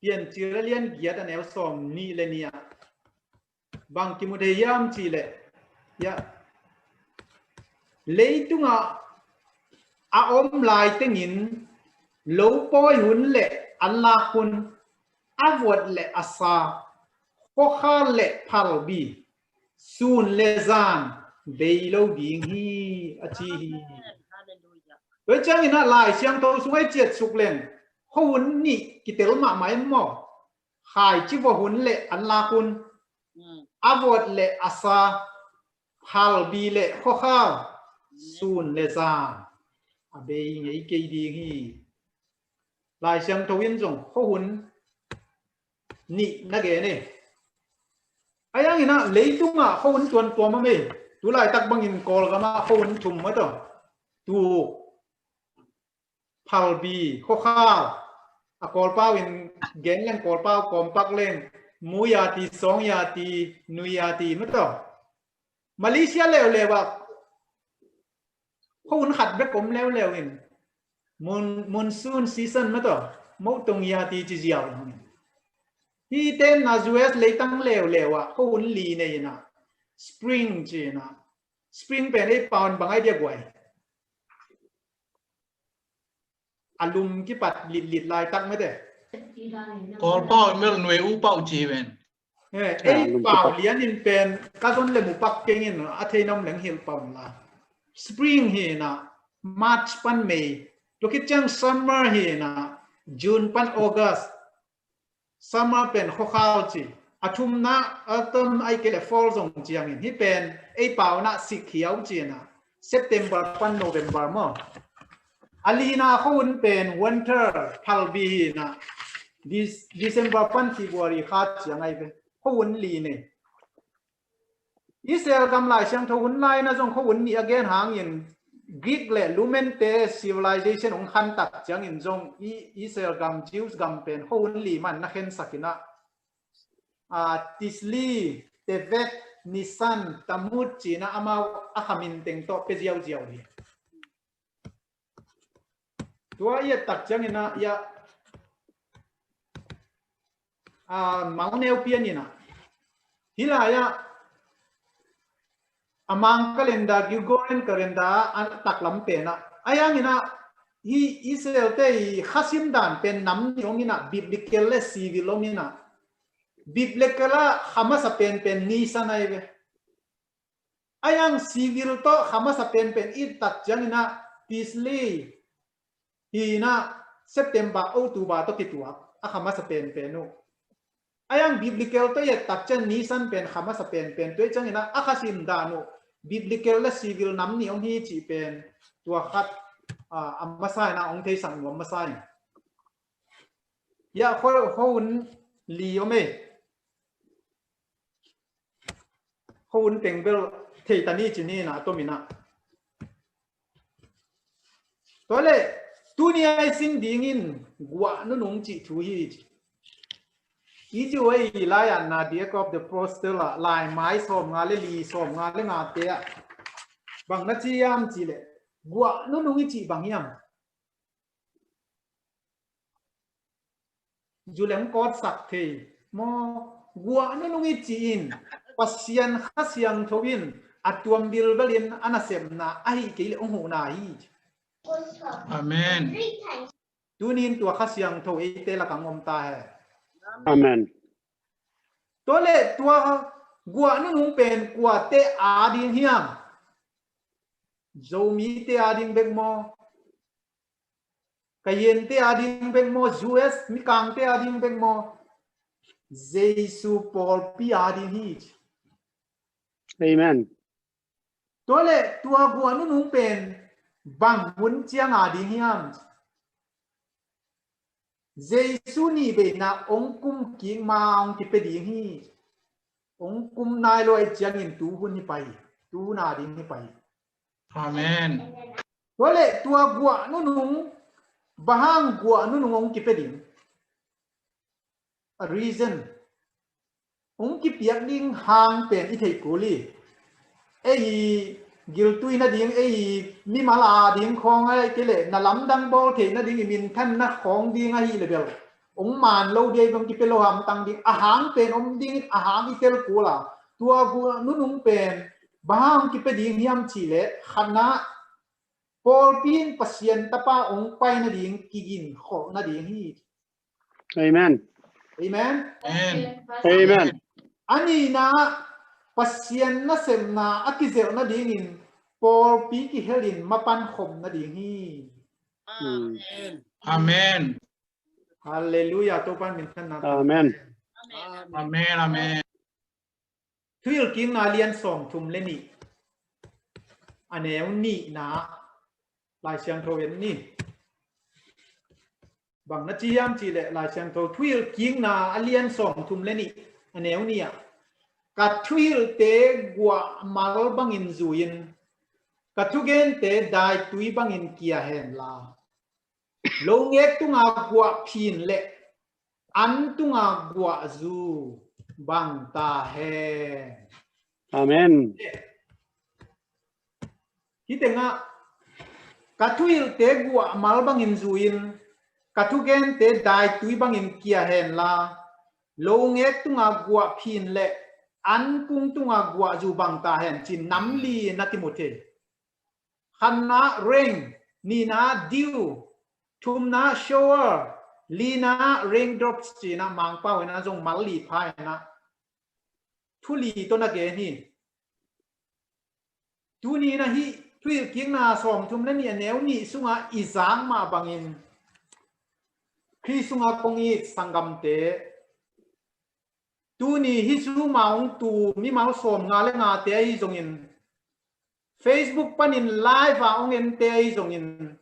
Piancil a lian giat a neu sawm nih le nih ah bang kimu thei hiam cih leh, ya, leitungah a om lai tengin lopawi hun le anlak hun, a vuat le a sa, khuakhal le phalbi, sun le zan bei lo ding hi, a ci hi. Hallelujah. Tua ciangin ah Lai Siangtho sung ah i ciat suk leng, khuahun nih kitel mahmah in maw? Khaici vua hun le anlak hun, a vuat le a sa, phalbi le khuakhal, sun le zan a bei ngei kei ding hi. Lai Siangtho in zong khuahun nih na gen e. A yang in ah leitungah khuahun tuamtuam om e. Tulaitak bangin Kawlgam ah khuahun thum mah tawh. Tuk, phalbi, khuakhal. A Kawlpau in gen leng, Kawlpau kawmpak leng, mu ya ti, sawng ya ti, nui ya ti mah tawh. Malaysia leuleu ah khuahun khat bek om leuleu in, mon-, monsoon season mah tawh, mohtong ya ti ci ziau in. Hihte in ah U S leitang leuleu ah khuahun li nei in ah, spring ci in ah. Spring pen ei pau in bang ai dia guai? A lum kipat litlit laitak mah te. Kawl pau in bel nui u pau ci hi ven. Eh, ei pau lian in pen ka zon le mu pak keng in a thei nam leng hilh pau la. Spring hi na, March pan May. Tua khit ciang summer hi na, June pan August. Summer pen khuakhal ci. A thumna autumn ai kei le fall zong ciangin hi pen ei pau na sikhiau ci na, September pan November maw. A lina khuahun pen winter phalbi hi na, Dec-, December pan February kha ciang ai ve. Khuahun li nei. Israel gam Lai Siangtho hun lai na zong khuahun nih a gen hangin Greek le Roman te civilization hong khan tak ciangin zong i-, Israel gam, Jews gam pen khuahun li man na khensak in a, a, Tisli, Tevet, Nisan, Tammuz ci na amau a kha min teng tawh pia ziauziau hi. Tua i et tak ciangin a, ia, a, Mangkang neu pian in a. Hi lai a, a Mangkang calendar, Gregorian calendar a taklam pen a. A yang in a, hi Israel te i kha sim dan pen nam nih om in a, biblical le civil om in a. Biblical a kha masa pen pen Nisan ai ve. A yang civil tawh kha masa penpen i et tak ciangin a Tisli hi na, September, October tawh kituak a kha masa penpen uh. A yang biblical tawh i et tak ciang Nisan pen kha masa penpen, tua ciangin a, a kha sim dan uh biblical le civil nam nih om hi cih pen tua khat, a, a masa in a hong theisak nuam masa in. Ia, khuahun li om e. Khuahun teng bel thei ta ni ci ni na, a tom in a. Tua le, tuni a i sim dingin guah nunung cih thu hi ci. I ci uh a i lai a na, The Acts of the Apostles a, lai mai sawmnga le li, sawmnga le nga te a. Bang na ci hiam cih le, guah nunung i cih bang hiam? Zu leng kawtsak thei maw, guah nunung i cih in Pasian Kha Siangtho in a tuam bilbel in a nasepna ahih kei leh hong huhna hi. Amen. Tuni in tua Kha Siangtho eite lakah hong om ta hen. Amen. Tua leh tua guah nunung pen kuate a ding hiam? Zomite a ding bek maw? Kayente a ding bek maw, U S mikangte a ding bek maw, Jesu pawlpi a ding hi. Amen. Tua leh tua guah nunung pen bang hun ciang a ding hiam? Jesu nihveina hong kum kik ma hong kipia ding hi. Hong kum nai lo ahih ciangin tuhun hi pah hi. Tuhun a ding hi pah hi. Amen. Tua leh tua guah nunung, bang hang guah nunung hong kipia ding? A reason. Hong kipiak ding hang pen i theih kul hi. Ei giltui nading, ei mimal a ding khawng ahih kei leh na lamdang bawl theih nading, i minthanna khawng ding ahih leh bel hong man lo ding, hong kipia lo hamtang ding, a hang pen om ding, a hang i tel kul a. Tua guah nunung pen bang hang kipia ding hiam cih leh, khatna, pawlpi in Pasian Tapa hong pai nading kiginkholh nading hi. Amen. Amen. Amen. Amen. A nihna, Pasian nasepna a kizelh nadingin pawlpi kihelin mapan khop nading hi. Amen. Amen. Halleluiah. Topa in minthanna. Amen. Amen. Amen. Thuhilhkikna lian sawmthum le nih, a neu nihna, Lai Siangtho en ni. Bang na ci hiam cih leh Lai Siangtho Thuhilhkikna a lian sawmthum le nih, a neu nih ah, ka thuhilhte guahmal bangin zui-in, ka thugente daitui bangin kia hen la. Longek tunga guah phin leh an tunga guah zu bang ta hen. Amen. Hih tengah ka thuhilhte guahmal bangin zui-in, ka thugente daitui bangin kia hen la, longek tunga guah phin leh an kung tunga guah zu bang ta hen, ci-in nam li na kimu thei. Khatna rain, nihna dew, thumna shower, Lina Raindrops ci-in ah Mangpau in ah zong mal li pha in ah thu li tawh na gen hi. Tuni in ah hih Thuhilhkikna sawmthum le nih a neu nih sungah i zak mah bangin Khrih sungah kong it sanggamte, tuni hih Zoom ah hong tu mimal sawmnga le ngate ahi zongin, Facebook panin live ah hong ente ahi zongin,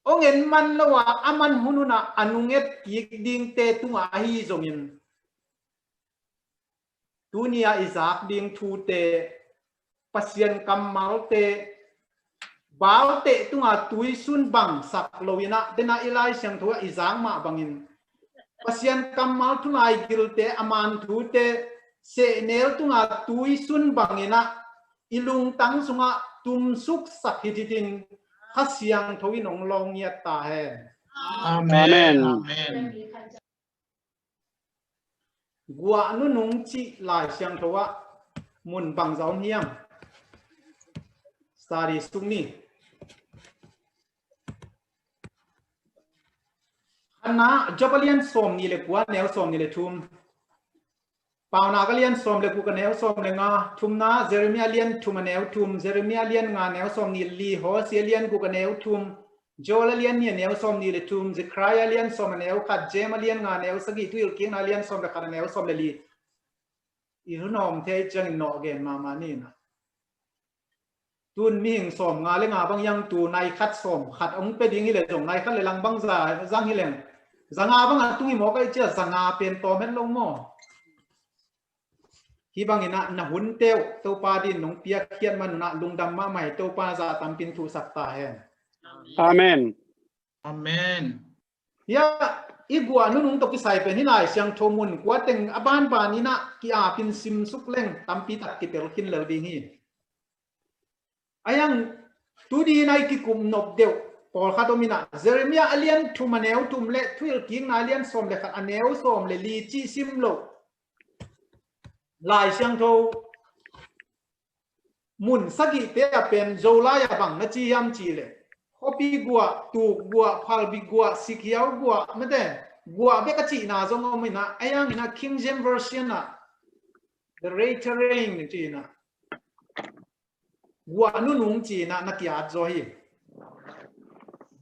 hong en man lo ah a man hun hun ah a nunget kik dingte tungah ahi zongin, tuni ah i zak ding thute, Pasian kammalte, balte tungah tuisun bangsak lo in ah, den ah i Lai Siangtho ah i zak mah bangin Pasian kammal thulai gilte, a man thute, sehnel tungah tuisun bangin ah i lungtang sungah tumsuksak hithitin Kha Siangtho in hong lawng ngiat ta hen. Amen. Amen. Guah nunung cih Lai Siangtho ah mun bangza om hiam? Study sung ni. Khatna, Job a lian sawmnih le kua, a neu sawmnih le thum. Paunak a lian sawm le guk, a neu sawm le nga. Thumna, Jeremiah a lian thum, a neu thum. Jeremiah a lian nga, a neu sawmnih le li. Hosea a lian guk, a neu thum. Joel a lian nih, a neu sawmnih le thum. Zechariah a lian sawm, a neu khat. James a lian nga, a neu sagih. Thuhilhkikna a lian sawm le khat, a neu sawm le li. I hun hawm thei ciangin nawh gen mahmah ni in ah. Tun mihing sawmnga le nga bang hiang tu, nai khat sawm khat hong pia ding hi leh zong, nai khat le lang bangza zang hi leng, za nga bang a tung hi mawk ahih ciang za nga pen tawm het lo maw? Hih bangin ah na hunte uh Topa adingin nong piakkhiat man un ah lungdam mahmah hi. Topa in zah tampi in thuksak ta hen. Amen. Amen. Hiah i guah nunung tawh kisai pen hih Lai Siangtho mun kua teng a banban in ah ki-apin simsuk leng tampi tak kitel khin lel ding hi. A hiang tuni in ah i kikup nop deuh pawlkhat om in ah, Jeremiah a lian thum, a neu thum le Thuhilhkikna a lian sawm le khat, a neu sawm le li cih sim loh Lai Siangtho mun sagihte ah pen Zolai ah bang na ci hiam cih leh, khuapi guah, tuk guah, phalbi guah, sikhiau guah, mate, guah bek a cihna zong om in ah, a hiang in ah King James Version ah, the reiterating ci in ah, guah nunung ci in ah na ki-at zaw hi.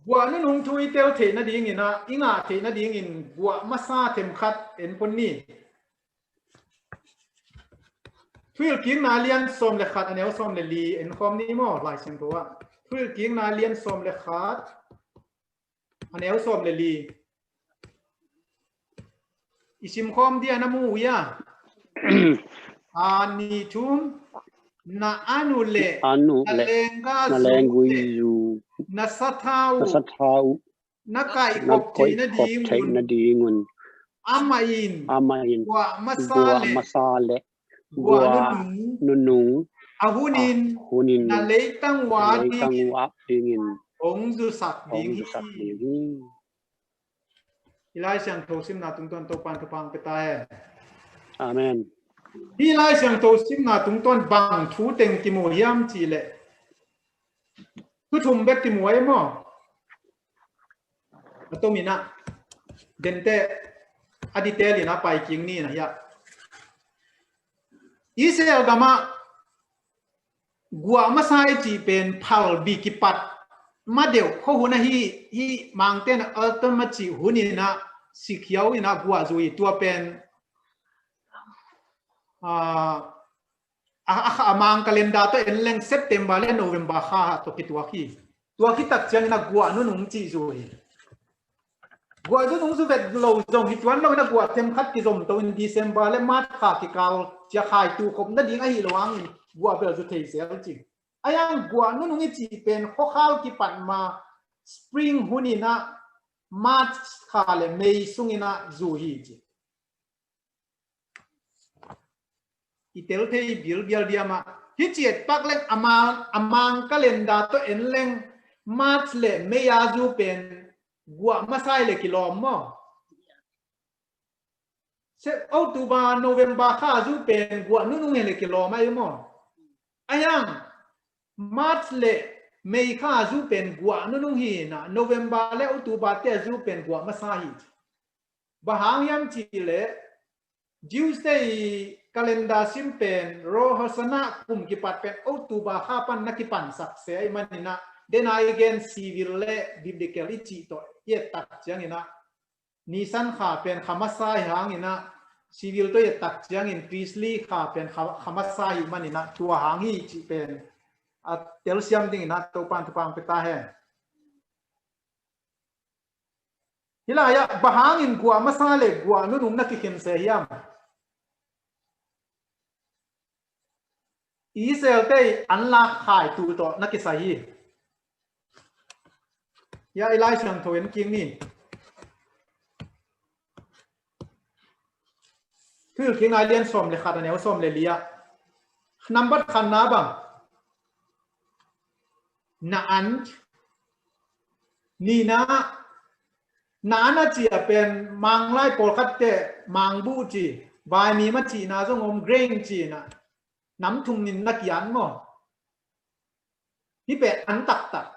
Guah nunung thu i tel theih nadingin ah, i ngah theih nadingin guah masa themkhat en phot ni. Thuhilhkikna a lian sawm le khat, a neu sawm le li en khawm ni maw, Lai Siangtho ah. Thuhilhkikna a lian sawm le khat, a neu sawm le li. I sim khawm dia, na mu uh hia? A, ni thum. Na an uh leh, an uh na leh, leenggui na leenggui zu, zu, na sathau, na sathau na kaihkhop, na kaihkhop theih nadingun, theih nadingun, amah in, amah in guah masa, guah leh, masa leh, guah, guah nunung, nunung a hunin, a hunin na leitang uh, na leitang uh adingin hong zusak, hong ding, zusak hi, ding hi. Hih Lai Siangtho simna tungtawn Topa'n thupha hong pia ta hen. Amen. Hih Lai Siangtho simna tungtawn bang thu teng kimu hiam cih leh, thu thum bek kimu ahi maw? A tom in ah, dente a detail in ah pai kik ni in ah hiah. Israel gam ah guah masa i cih pen phalbi kipat ma deuh khuahun ahi, hih Mangte'n ah autumn a cih hun in ah sikhiau in ah guah zu hi. Tua pen, ah, a, a, a Mang calendar tawh en leng September le November kha tawh kituak hi. Tua khit tak ciangin ah guah nunung cih zu hi. Guah nunung zu vet lo zong hi tuan lo in ah guah themkhat kizom to in December le March kha kikal ciang khai tu khop nading ahi lo hangin guah bel zu thei zel ci. A hiang guah nunung i cih pen khuakhal kipat ma spring hun in ah March kha le May sung in ah zu hi ci. I tel thei bilbial diam ah, hih ci et pak leng a Mang, a Mang calendar tawh en leng March le May a zu pen guah masa hi leh kilawm maw? Se, October, November kha a zu pen guah nunung hi leh kilawm ahi maw? A hiang March le May kha a zu pen guah nunung hi in ah, November le October te a zu pen guah masa hi. Bang hang hiam cih leh Jews te i calendar sim pen Rosh Hashanah kum kipat pen October kha pan na kipansak se ahih manin ah, den a i gen civil le biblical i cih tawh i et tak ciangin ah, Nisan kha pen kha masa ahih hangin ah, civil tawh i et tak ciangin Tishrei kha pen kha, kha masa ahih manin ah, tua hang hi cih pen a telsiam dingin ah Topa'n thupha hong pia ta hen. Hih lai-ah bang hangin guah masa le guah nunung na kikhen se hiam? Israel te i an lak khaitu tawh na kisai hi. Hia i Lai Siangtho en kik ni. Thuhilhkikna a lian sawm le khat, a neu sawm le li-ah, nambat khatna bang, na'an. Nihna, na'an a cih a pen Manglai pawlkhatte mangbuh ci, vaimim a cihna zong om, grain cihna, nam thum in na ki-an maw. Hih pen an taktak.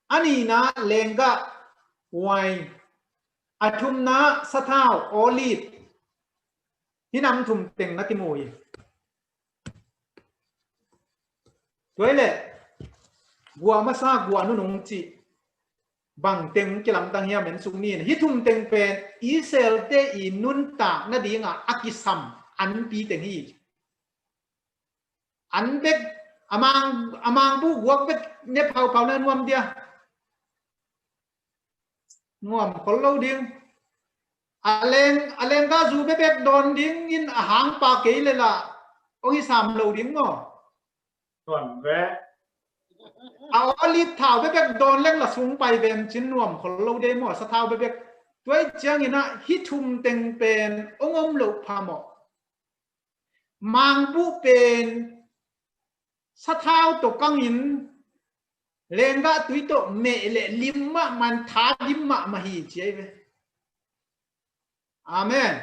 A nihna lenggah, wine. A thumna sathau, olive. Hih nam thum teng na kimu hi. Tua hi leh guah masa, guah nunung cih bang teng kilamdang hiam en suk ni. Hih thum teng pen Israel te i nuntak nadinga a kisam anpi teng hi. An bek, a mang, a mangbuh guak bek ne phauphau na nuam dia. Nuam khol lo ding. A leng, a lenggah zu bekbek dawn dingin a hangpa kei le lah hong hi sam lo ding maw. Nuam ve. A olive thau bekbek dawn leng lah sung pai vem cin nuam khol lo ding maw, sathau bekbek. Tua hi ciangin ah hih thum teng pen hong om loh pha maw. Mangbuh pen sathau tawh kangin lenggah tui tawh meh leh lim mahmah in, tha dim mahmah hi ci ahi ve. Amen.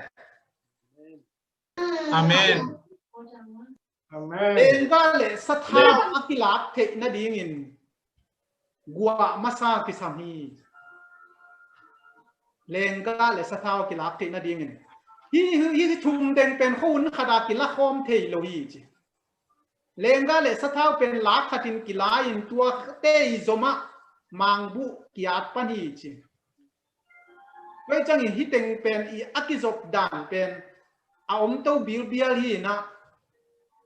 Amen. Amen. Lenggah le sathau a kilak theih nadingin guah masa kisam hi. Lenggah le sathau kilak theih nadingin. Hih, hih, hih thum teng pen khuahun khat a kila khawm thei lo hi ci. Lenggah le sathau pen lak khatin kila in tuate i zom ah mangbuh ki-at pan hi ci. Tua hi ciangin hih teng pen i a kizop dan pen a om to bilbial hi in ah,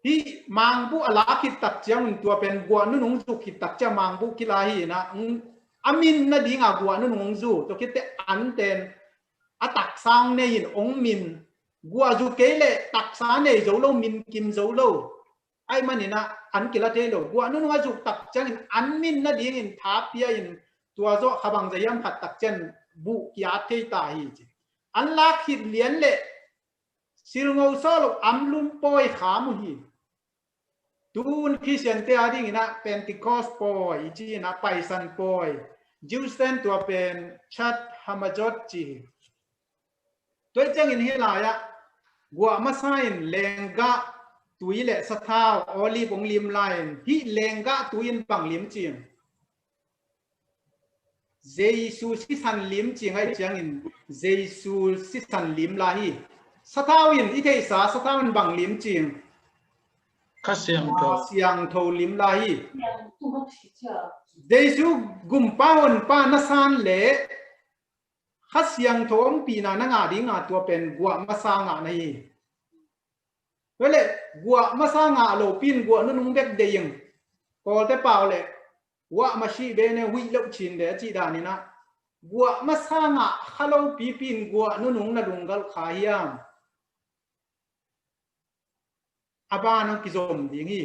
hih mangbuh a lak khit tak ciangin tua pen guah nunung zuk khit tak ciang mangbuh kila hi in ah, a min nadinga guah nunung hong zu, tua khit teh an ten a taksa hong nei in hong min, guah zu kei leh taksa nei zo lo, min kim zo lo. Ahih manin ah an kila thei lo. Guah nunung a zuk tak ciangin an min nadingin tha pia in tua zawh kha bangzah hiam khat tak ciang buh ki-at thei ta hi ci. An lak khit lian leh silngo sawh lo amlum pawi kham uh hi. Tun Khristian te a dingin ah Pentecost pawi i ci in ah, Paisan pawi, Jews ten tua pen Chad Hamazot ci hi. Tua hi ciangin hih lai-ah guah masa in lenggah tui le sathau, olive hong lim lai-in, hih lenggah tui in bang lim cing? Jesu sisan lim cing ahih ciangin Jesu sisan lim lai hi. Sathau in, i theihsa sathau in bang lim cing? Kha Siangtho. Kha Siangtho lim lai hi. Jesu gumpa honpa na san leh Kha Siangtho ompihna na ngah dinga tua pen guah masa ngah na hi. Tua leh guah masa ngah lopi in guah nunung bek deih ing. Kawlte pau leh guah masa bene huih loh cin de a cih danin ah, guah masa ngah kha lopipi in guah nunung na lunggalh kha hiam? A ban hong kizom ding hi.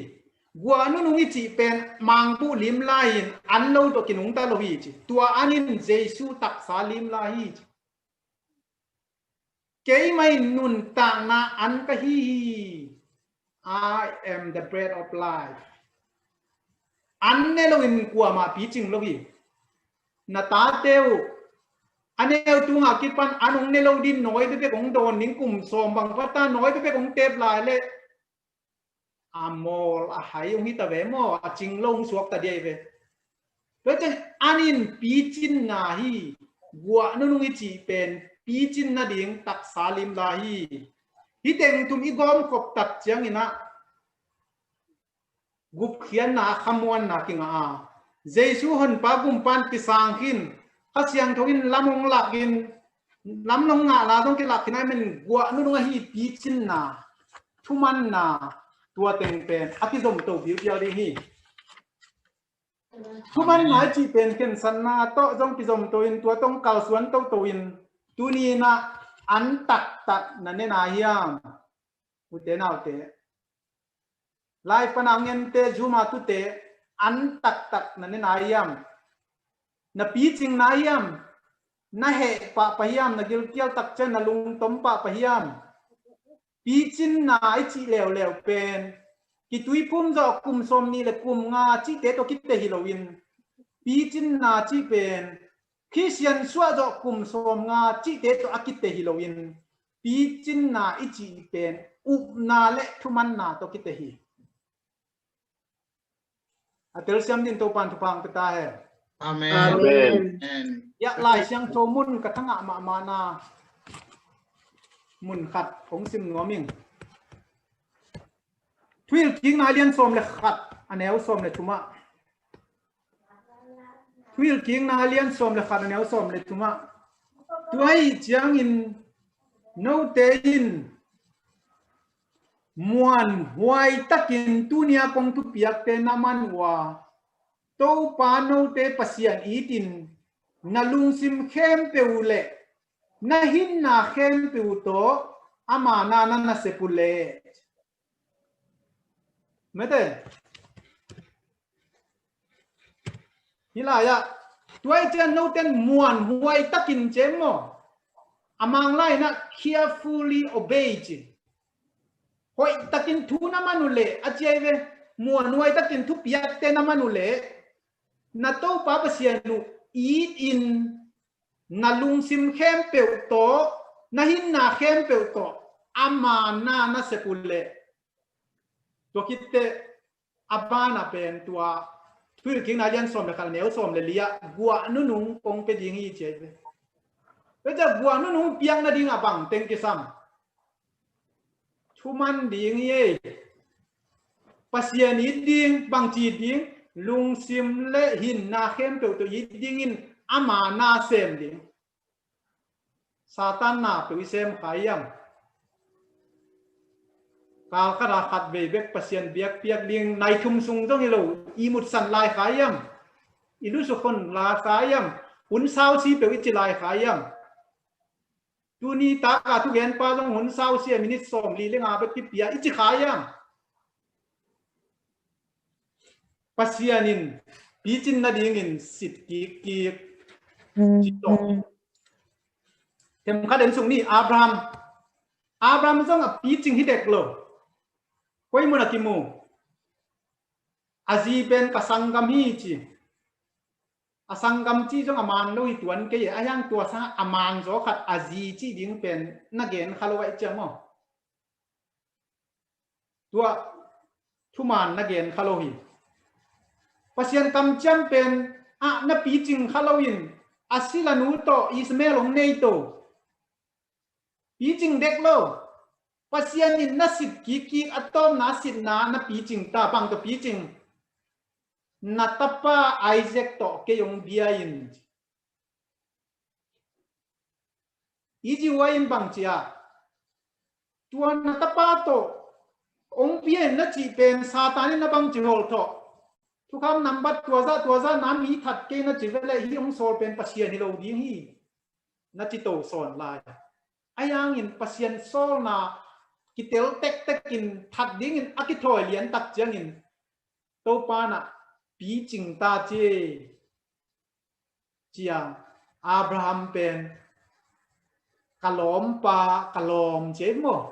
Guah nunung i cih pen mangbuh lim lai-in an lo tawh kinungta lo hi ci. Tua an in Jesu taksa lim lai hi ci. Keimah in nuntakna an ka hi hi. I am the bread of life. An ne loin kuamah picing lo hi. Na tate uh a neu tungah kipan an hong ne lo ding, nawi bekbek hong dawn ding, kum sawm bang pata nawi bekbek hong tep lai leh a mawl a hai hong hi ta ve maw, a cing lo hong suak ta ding hi ve. Tua ciang an in picinna hi. Guah nunung i cih pen picin nading taksa limla hi. Hih teng thum i gawmkhop tak ciangin ah gupkhiatna, khamuanna kingah a, Jesu Honpa Gumpa in kisang khin, Kha Siangtho in lam hong lak in, lam hong ngahna zong kilak khin a, ahih manin guah nunung ahi picinna, thumanna, tua teng pen a kizomto biubiau ding hi. Thumanna i cih pen khensatna tawh zong kizomto in, tua tawh kalsuan toto in, tuni-in ah an taktak na ne nai hiam? Ute naute, live pan a ngente, Zoom a tute, an taktak na ne nai hiam? Na picing nai hiam? Na heh pahpah hiam? Na gilkial tak ciang na lungtom pahpah hiam? Picinna i cih leuleu pen kituiphum zawh kum sawmnih le kum nga cihte tawh kite hi loin, picinna cih pen Khristian suah zawh kum sawmnga cihte tawh a kite hi loin, picinna i cih pen upna le thumanna tawh kite hi. A telsiam din Topan thupha hong pia ta hen. Amen. Amen. Amen. Hiah Lai Siangtho mun ka thangah mahmahna mun khat hong sim nuam ing. Thuhilhkikna a lian sawm le khat, a neu sawm le thumah. Thuhilhkikna a lian sawm le khat, a neu sawm le thumah. Tua ahih ciangin note in muanhuai takin tuni-a kong thupiakte na man uh a, Topa note Pasian itin na lungsim khempeuh uh le na hinna khempeuh uh tawh ama na na nasep uh leh. Mete. Hih lai-ah tua ahih ciang note in muanhuai takin ci maw? A Manglai-in ah carefully obey ci. Hoih takin thu na man uh leh, a ci ahi ve, muanhuai takin thupiakte na man uh leh, na Topa Pasian uh itin na lungsim khempeuh tawh, na hinna khempeuh tawh ama na nasep uh leh. Tua khit teh a banah pen tua Thuhilhkikna a lian sawm le khat, a neu sawm le li-ah guah nunung kong pia ding hi ci ahi ve. Tua ciang guah nunung piak nadingah bang teng kisam? Thuman ding hi ei. Pasian it ding, bangci it ding? Lungsim le hinna khempeuh tawh it dingin ama na sem ding. Satan na peuh i sem kha hiam? Kal khat a khat vei bek Pasian biakpiak ding, nai thum sung zong hi lo, ihmut san lai kha hiam? I lusukhon lai kha hiam? Hun sausi peuh i ci lai kha hiam? Tuni taka thugenpa zong hun sausi a minit sawmli le nga bek kipia i ci kha hiam? Pasian in picin nadingin sit kikkik ci tawh. Themkhat en suk ni, Abraham. Abraham zong a picing hi dek lo. Koi mun a kimu? A zi pen ka sanggam hi ci. A sanggam cih zong a man lo hi tuan kei e. A hiang tua sang a man zaw khat a zi cih ding pen na gen kha lo ahih ciang maw? Tua thuman na gen kha lo hi. Pasian kamciam pen ah na picing kha loin a silanu tawh Ismael hong nei to. Picing dek lo. Pasian in na sit kikkik a tawpna sitna na picing ta, bang tawh picing? Na tapa Isaac tawh kei hong bia in. I zi huai in bang ci a, tua na tapa tawh hong bia in na cih pen Satan in na bang ci hol tawh. Thukham nambat tuazah tuazah na mi that kei na ci veleh hih hong sawl pen Pasian hi lo ding hi. Na ci to sawn lai. A hiangin Pasian sawlna kitel tektekin that dingin a kithawi lian tak ciangin Topa na picing ta ci. Ciang Abraham pen ka lawmpa, ka lawm ci ei maw?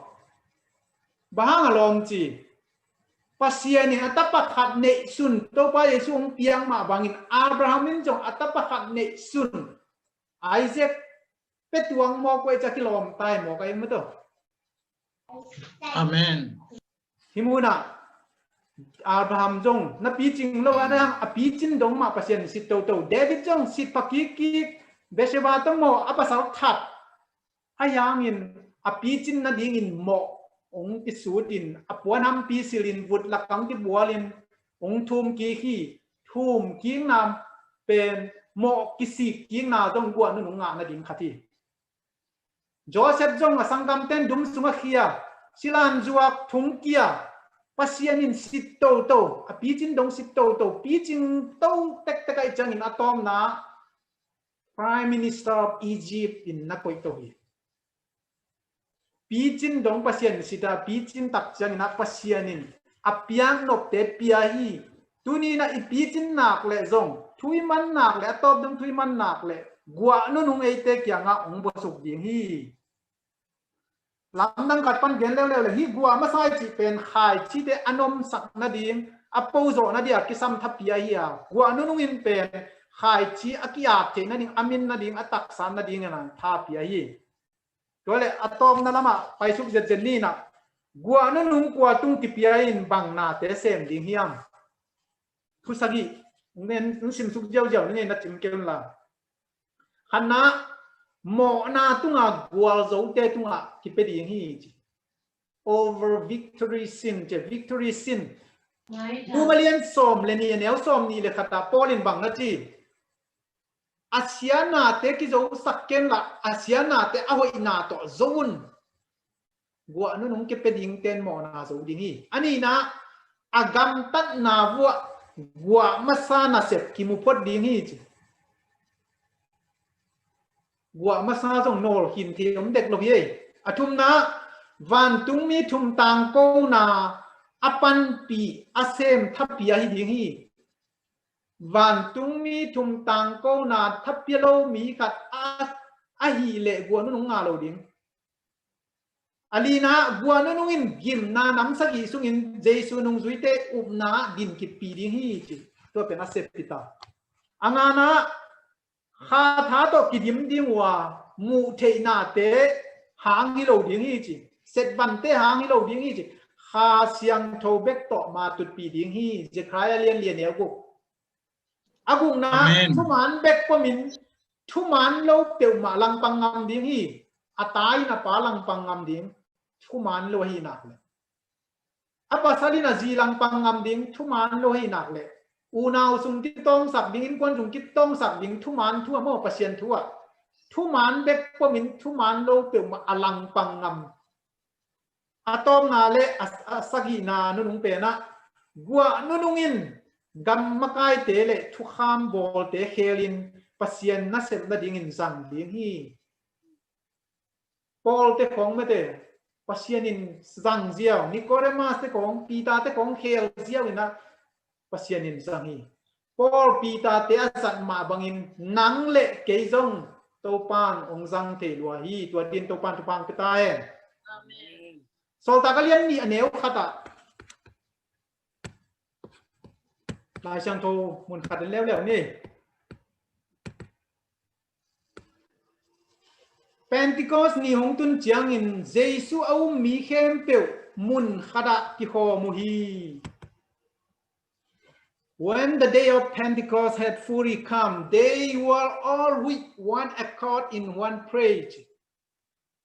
Bang hang a lawm ci? Pasian in a tapa khat neihsun, Topa Jesu hong piang mah bangin Abraham in zong a tapa khat neihsun, Isaac, pia tuang mawk uh ei ci a kilawm tai mawk a ei maw tawh. Amen. Hih munah Abraham zong na picing lo a, na a picin dong mah Pasian sit toto. David zong sit pha kikkik, Bathsheba tawh maw a pasal that. Ahi hangin a picin nadingin mawh hong kisutin, a puanhampi silin, vut lakah hong kibualin hong thum kik hi. Thum kikna pen mawh kisik kikna zong guah nunung ngah nading khat hi. Joseph zong a sanggamten dum sungah khia, silan zuak, thung kia, Pasian in sit toto, a picin dong sit toto, picin to tektek ahih ciangin a tawpna Prime Minister of Egypt in na koih to hi. Picin dong Pasian in sit a, picin tak ciangin ah Pasian in a piak nopte pia hi. Tuni in ah i picin nak leh zong, thu i man nak leh, a tawp dong thu i man nak leh, guah nunung eite kiangah hong buasuk ding hi. Lamdang khat pan gen leuleu leh, hih guah masa i cih pen khaici te a nomsak nading, a pozawh nading a kisam tha pia hi a, guah nunung in pen khaici a ki-ap theih nading, a min nading, a taksa nading in a tha pia hi. Tua leh a tawpna lamah paisuk ziatziat ni in ah, guah nunung kua tung kipia in bang nate sem ding hiam? Thu sagih, ngen, simsuk ziauziau ni, na cim kei un la. Khatna, mawhna tungah gualzote tungah kipia ding hi ci. Over victory sin, ci, victory sin. Ngai ta. Roma lian sawm le nih, a neu sawm nih le khat ah Paul in bang na ci? A sianate kizosak ken la, a sianate a hoihna tawh zo un. Guah nunung kipia dingten mawhna zo ding hi. A nihna, a gamtatna vuah guah masa nasep kimu phot ding hi ci. Guah masa zong nawlkhin thei om dek lo hi ei. A thumna, vantungmi thum tangkona a panpih a sem thapia hi ding hi. Vantungmi thum tangkona thapia lo mi khat a, ahih leh guah nunung ngah lo ding. A lina, guah nunung in gimna nam sagih sungin Jesu nungzuite upna ah din kipih ding hi ci. Tua pen a sep hi ta. A ngana, Kha tha tawh kidim ding uh a, muh theihnate hang hi lo ding hi ci. Setvante hang hi lo ding hi ci. Kha Siangtho bek tawh matutpih ding hi. Zekhariah lian li, a neu guk. A gukna, Amen. Thuman bek pomin, thuman lo peuhmah langpang ngam ding hi. A ta in a pa langpang ngam ding. Thuman lo ahi nak leh. A pasal in a zi langpang ngam ding, thuman lo ahi nak leh. Unau sung kitawngsak ding, innkuan sung kitawngsak ding, thuman thu ah maw, Pasian thu ah. Thuman bek pomin, thuman lo peuhmah a langpang ngam. A tawpna le a, a sagihna nunung pen ah, guah nunung in gam makaite le thukham bawlte khelin Pasian nasep nadingin zang ding hi. Paul te khawng mate, Pasian in zang ziau, Nicodemus te khawng, Peter te khawng khel ziau in ah Pasian in zang hi. Paul, Peter te a zat mah bangin nang le kei zong Topan hong zang thei lua hi. Tua din Topan thupha hong pia ta hen. Amen. Sawltak a lian nih, a neu khat ah. Lai Siangtho mun khat in leuleu ni. Pentecost ni hong tun ciangin Jesu a um mi khempeuh mun khat ah kikhawm uh hi. When the day of Pentecost had fully come, they were all with one accord in one place.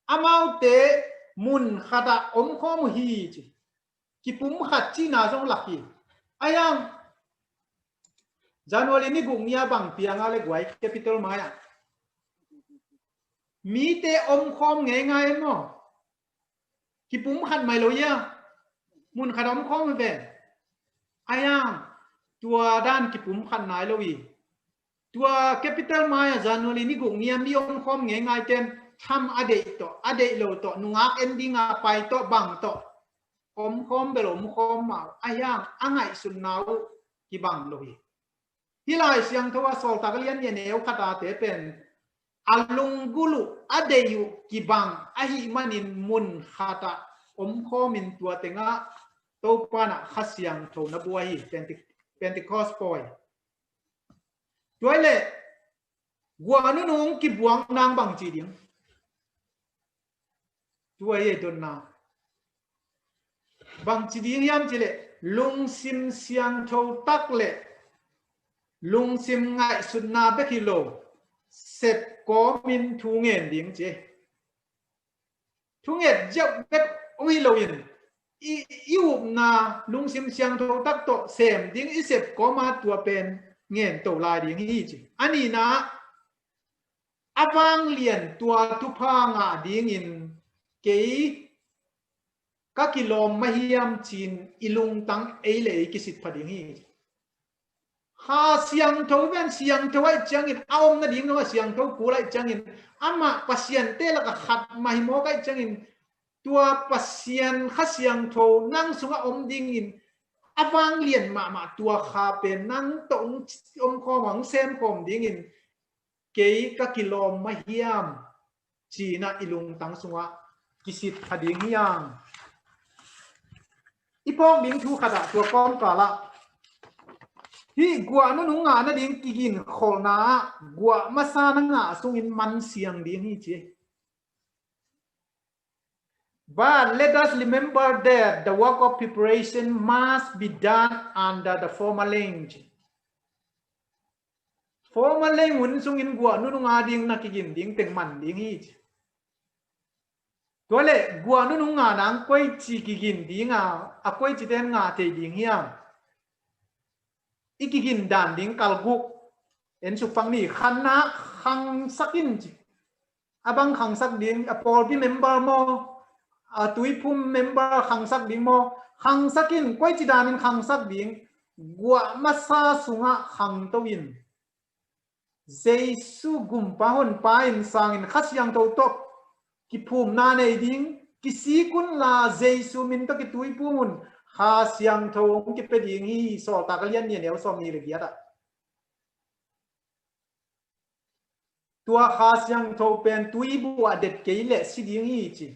Amaute mun khat ah omkhawm uh hi ci. Kipum khat cihna zong lak hi. Ahi hang January ni guk ni a bang piang a le guai, Capitol mai ah mite omkhawm ngeingai maw? Kipum khat mai lo hi a, mun khat omkhawm hi ve. Ahi hang tua dan kipum khat nai lo hi. Tua Capitol mai ah January ni guk ni a mi omkhawm ngeingai ten tham a deih tawh, a deih lo tawh, nungak en dinga pai tawh, bang tawh omkhawm bel omkhawm mah uh, ahi hang a ngaihsutna uh kibang lo hi. Hih Lai Siangtho a Sawltak a lian nih, a neu khat a te pen a lunggulh uh, a deih uh kibang ahih manin mun khat ah omkhawmin tua tengah Topa in ah Kha Siangtho na buai hi. Pente-, Pentecost pawi. Tua hi leh guah nunung kibuak nang bang ci ding? Tua hi ei dotna. Bang ci ding hiam ci leh, lungsim siangtho tak le lungsim ngaihsutna bek hi lo, sep kawmin thu ngen ding ci. thunget ziau bek om hi loin i, i upna lungsim siangtho tak tawh sem ding i sep kawma tua pen ngen to lai ding hi ci. A nihna a vanglian tua thupha ngah dingin kei ka kilawm mah hiam cin i lungtang ei le ei kisit pha ding hi. Kha Siangtho pen siangtho aih ciangin a om nading zong a siangtho kul aih ciangin amah pasiante laka khat mah hi mawk aih ciangin tua Pasian Kha Siangtho nang sungah om dingin a vanglian mahmah tua kha pen nang tawh hong om khawm a hong sem khawm dingin kei ka kilawm mah hiam cinah i lungtang sungah kisit kha ding hiam? I phawk ding thu khatah tua kawmkalah hih guah nunung ngah nading kiginkholhna ah guah masa na ngah sungin man siang ding hi ci. But let us remember that the work of preparation must be done under the former rain. Former rain hun sungin guah nunung a ding na kigin ding teng man ding hi ci. Tua le guah nunung ngah nang koici kigin ding a, a koici ten ngah thei ding hiam? I kigin dan ding kalguk en sukfang ni khanna khangsak in ci. A bang khangsak ding, a pawlpi member maw, a tuiphum member khangsak ding maw? Khangsak in, koici danin khangsak ding? Guah masa sungah khangto in. Jesu gumpa honpa in sangin Kha Siangtho tawh kiphumna nei ding, kisik unla Jesu min tawh kituiphum un, Kha Siangtho hong kipia ding hi. Sawltak a lian nih a neu sawm nih le giat ah. Tua Kha Siangtho pen tuibuah det kei leh si ding hi ci.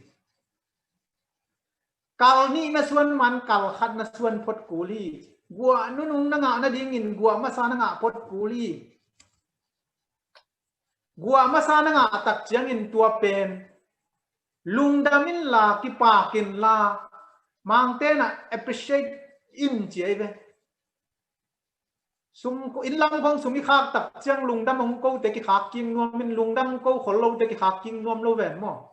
Kal nih na suan man kal khat na suan phot kul hi. Guah nunung na ngah nadingin guah masa na ngah phot kul hi. Guah masa na ngah tak ciangin tua pen lungdam inla kipak inla Mangte na appreciate in ci ei ve. Sum, inn lam khong sum i khak tak ciang lungdam hong kote kikhak king nuam in, lungdam hong ko khol lote kikhak king nuam lo ven maw?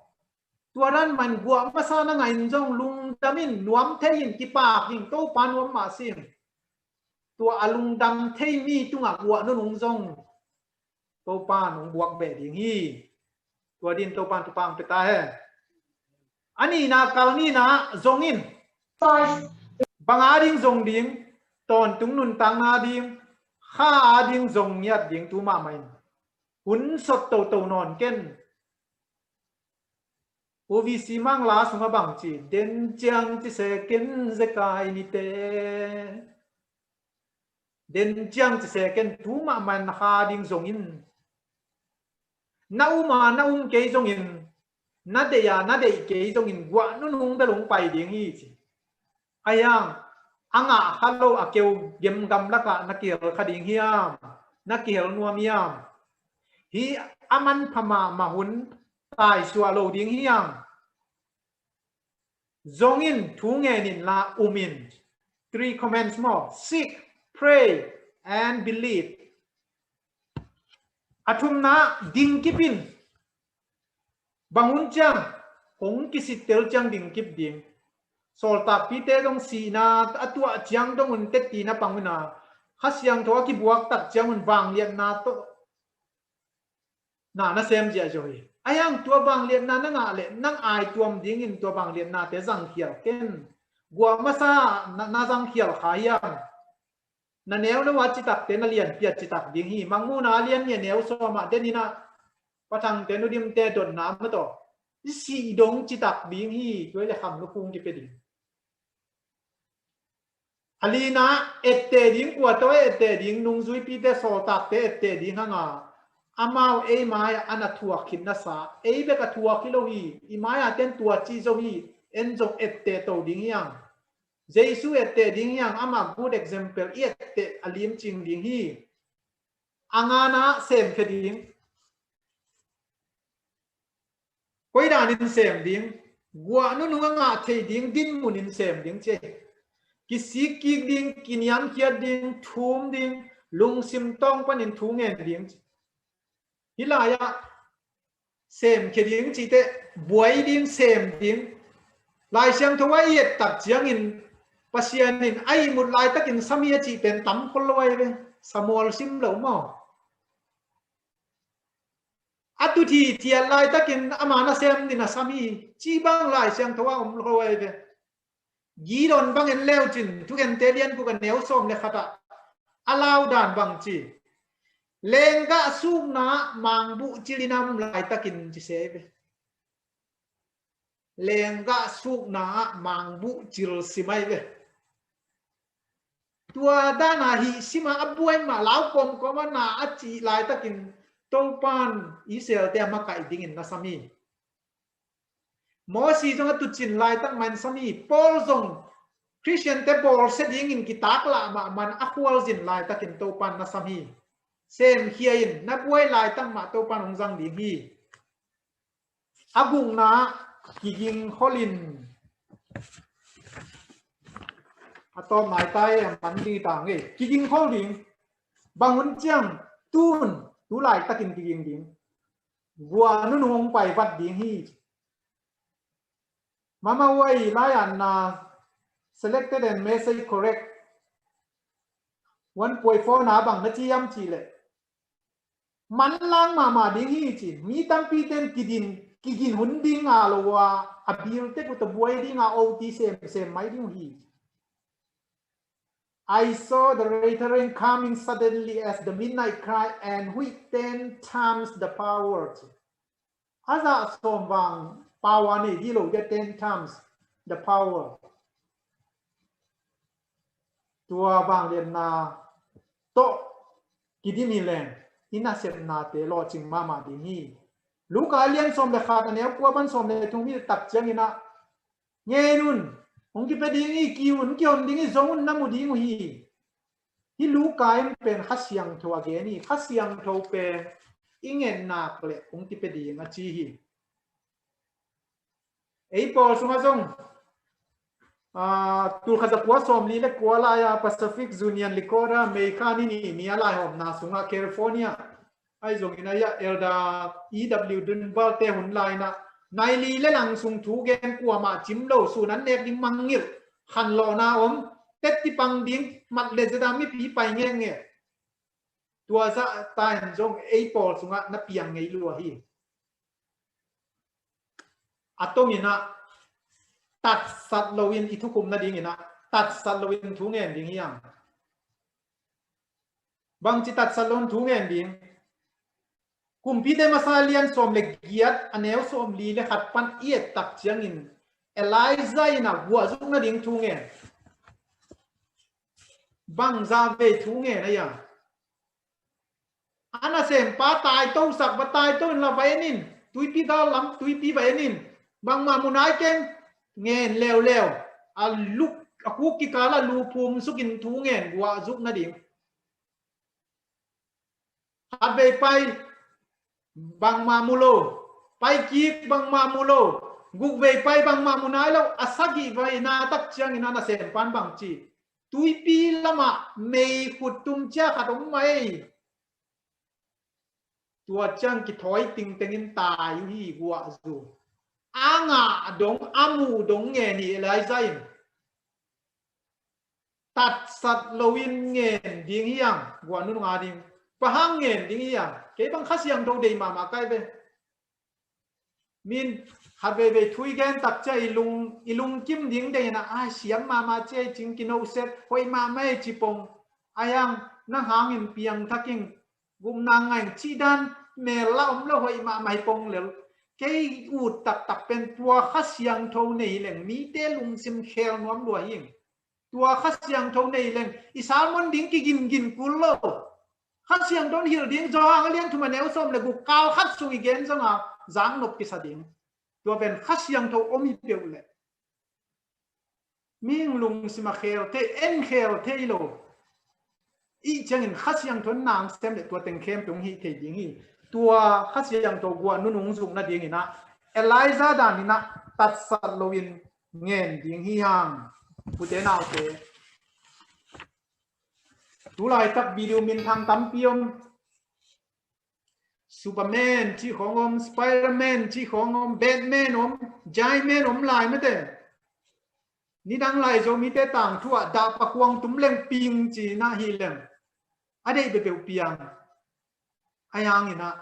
Tua dan man guah masa na ngah in zong lungdam in, nuam thei in, kipak in, Topa nuam mah si. Tua a lungdam thei mi tungah guah nunung zong Topa nong buak beh ding hi. Tua din Topa thupha hong pia ta hen. A nihna kal nihna zong in. Bang a ding zong ding, tawntung nuntakna ding, Kha a ding zong ngiat ding tu mahmah in. Hun sot toto nawn ken. U V C Mangla sungah bang ci, den ciang ci se ken zekai nite. Den ciang ci se ken tu mahmah in Kha ding zong in. Na um a na um kei zong in, na deih a na deih kei zong in guah nunung bel hong pai ding hi ci. A hiang a ngah kha lo a keu gemgam lakah na kihel kha ding hiam? Na kihel nuam hiam? Hi a manpha mahmah hun taisuah lo ding hiam? Zong in, thu ngen in la um in. Three commandments maw, seek, pray and believe. A thumna dingkip in. Bang hun ciang hong kisittel ciang dingkip ding. Sawltakpite dong sihna a tuah ciang dong un tetti na pang un a, Kha Siangtho a kibuak tak ciang un vangliatna tawh na na sem ziahziah hi. A hiang tua vangliatna na ngah leh nang aituam dingin tua vangliatnate zangkhial ken. Guah masa na, na zangkhial kha hiam? Na neu na ua citakte na lianpi a citak ding hi. Mangmuhna a lian nih a neu sawm ah den in a, pathangte nudimte dotna mah tawh i sih dong citak ding hi. Tua i le kham lukhung kipia ding. A lina etteh ding, kua tawh etteh ding, nungzuipite sawltakte etteh ding hang a, amau ei mai-ah a na thuak khit nasa, ei bek a thuak hi lo hi. I mai-ah ten tua ci zo hi. En zong etteh to ding hiang. Jesu etteh ding hiang, amah good example i etteh a limcing ding hi. A ngana semkhia ding. Koi danin sem ding? Guah nunung a ngah thei ding dinmun in sem ding ci. Kisik kik ding, kiniamkhiat ding, thum ding, lungsim tawng panin thu ngen ding ci. Hih lai-ah Sem khia ding cih teh buai ding, sem ding. Lai Siangtho a i et tak ciangin Pasian in a ihmut laitakin sam hi a cih pen tam khol lo ahi ve. Samuel sim lo maw? A tut hi thiat laitakin ama nasem in a sam hi, cih bang Lai Siangtho a om lo ahi ve. Gideon bang en leu cin, Thukhente lian guk a neu sawm le khat ah a lau dan bang ci, lenggah sukna ah mangbuh cil in a om laitakin ci se ahi ve. Lenggah sukna ah mangbuh cil sim ahi ve. Tua dan a hih sim a, a buai mah, lau kawmkawm a na a cih laitakin Topan Israelte a makaih dingin na sam hi. Mosi zong a tutcin laitak mah in sam hi. Paul zong Khristiante bawlsia dingin kitaklah mahmah in a khualzin laitakin Topan na sam hi. Semkhia in, na buai laitak mah Topan hong zang ding hi. A gukna, kigingkhol in. A tawp nai tai, a man ding ta ngei. Kigingkhol ding. Bang hun ciang, tun, tu laitakin kiging ding. Guah nunung hong pai vat ding hi. Mama Uai, lai anna, selected and message correct. One point four na bang na ci hiam cih leh, manlang mahmah ding hi ci. Mi tampi ten kigin, kigin hun ding a lo a, a bil tek uh tawh buai ding a, O T semsem mai ding uh hi. I saw the Lord coming suddenly as the midnight cry and with ten times the power. A zah sawm vang power nei dih lo, the ten times the power. Tua vangliatna tawh kidim hi leng i nasepnate lawhcing mahmah ding hi. Luka lian sawm le khat a neu kua pan sawm le thum i et tak ciangin ah, ngen un, hong kipia ding hi, kiu un, kihon ding hi, zong un, na mu ding uh hi. Hih Luka in pen Kha Siangtho a gen hi. Kha Siangtho pen i ngen nak leh hong kipia ding a ci hi. Ei pawl sungah zong, ah, tul khat za kua sawmli le kua lai-a Pacific Union Likawt ah May kha ni nih ni a laihawmna sungah California ahi zongin ahi ah Elder E W Dunbar te hun lai-in ah nai li le lang sung thu gen, kuamah cim lo, sun an nek ding mangngilh, khanlawhna om, tetti pang ding, mat le zeda mipi pai ngekngek. Tua zah ta in zong ei pawl sungah na piang ngei lua hi. A tongin ah tatsat loin i thukhupna dingin ah tatsat loin thu ngen ding hi hang. Bangci tatsat loin thu ngen ding? Kumpite Masa lian sawm le giat a neu sawmli le khat pan i et tak ciangin Elijah in ah guahzuk nading thu ngen. Bangzah vei thu ngen a ia? A nasempa taito sak, va taito in la va en in, tuipi gal lam tuipi va en in, bangmah mu nai keng, ngen leuleu. A luk, a kuk kikal ah lu phum sukin thu ngen guahzuk nading. Khatvei pai bangmah mu lo, pai kik bangmah mu lo, gukvei pai bangmah mu nai lo, a sagih vei na tak ciangin a nasempan bangci, tuipi lamah mei khut tum cia khat om mah ei. Tua ciang kithawi tingtengin tai uh hi guahzu. A ngah dong, a muh dong ngen hi Elijah in. Tatsat loin ngen ding hi hang, guah nunung a ding. Bang hang ngen ding hi hang? Kei bang Kha Siangtho dei mahmah kai ve. Min khat veivei thu i gen tak cia i lung, i lungkim ding dei na, ai, siam mahmah cia i cing, kinoset, hoih mahmah i ci pong. Ai ang, nang hangin piangthak ing, gupna ngai ing, cih dan mel la om lo, hoih mahmah i pong lel. Kei ut taktak pen tua Kha Siangtho nei leng mite lungsim khel nuam lua hi. Tua Kha Siangtho nei leng i sermon ding kigingin kul lo. Kha Siangtho in hilh ding Johan a lian thum a neu sawm le guk, kal khat sung i gen zong a zak nop kisa ding. Tua pen Kha Siangtho om hi peuh leh mihing lungsim a khel thei, en khel thei lo. Ih ciangin Kha Siangtho in na sem leh tua teng khempeuh hong hih thei ding hi. Tua Kha Siangtho guah nunung zuk nadingin ah Elijah danin ah tatsat loin ngen ding hi hang. Ute naute, tulaitak video minthang tampi om. Superman cih khawng om, Spiderman cih khawng om, Batman om, Giant Man om lai mate. Nidang lai Zomite tangthu ah dah pakhuang tum leng ping ci-in ah hi leng a deih peuhpeuh piang. Ahi hangin ah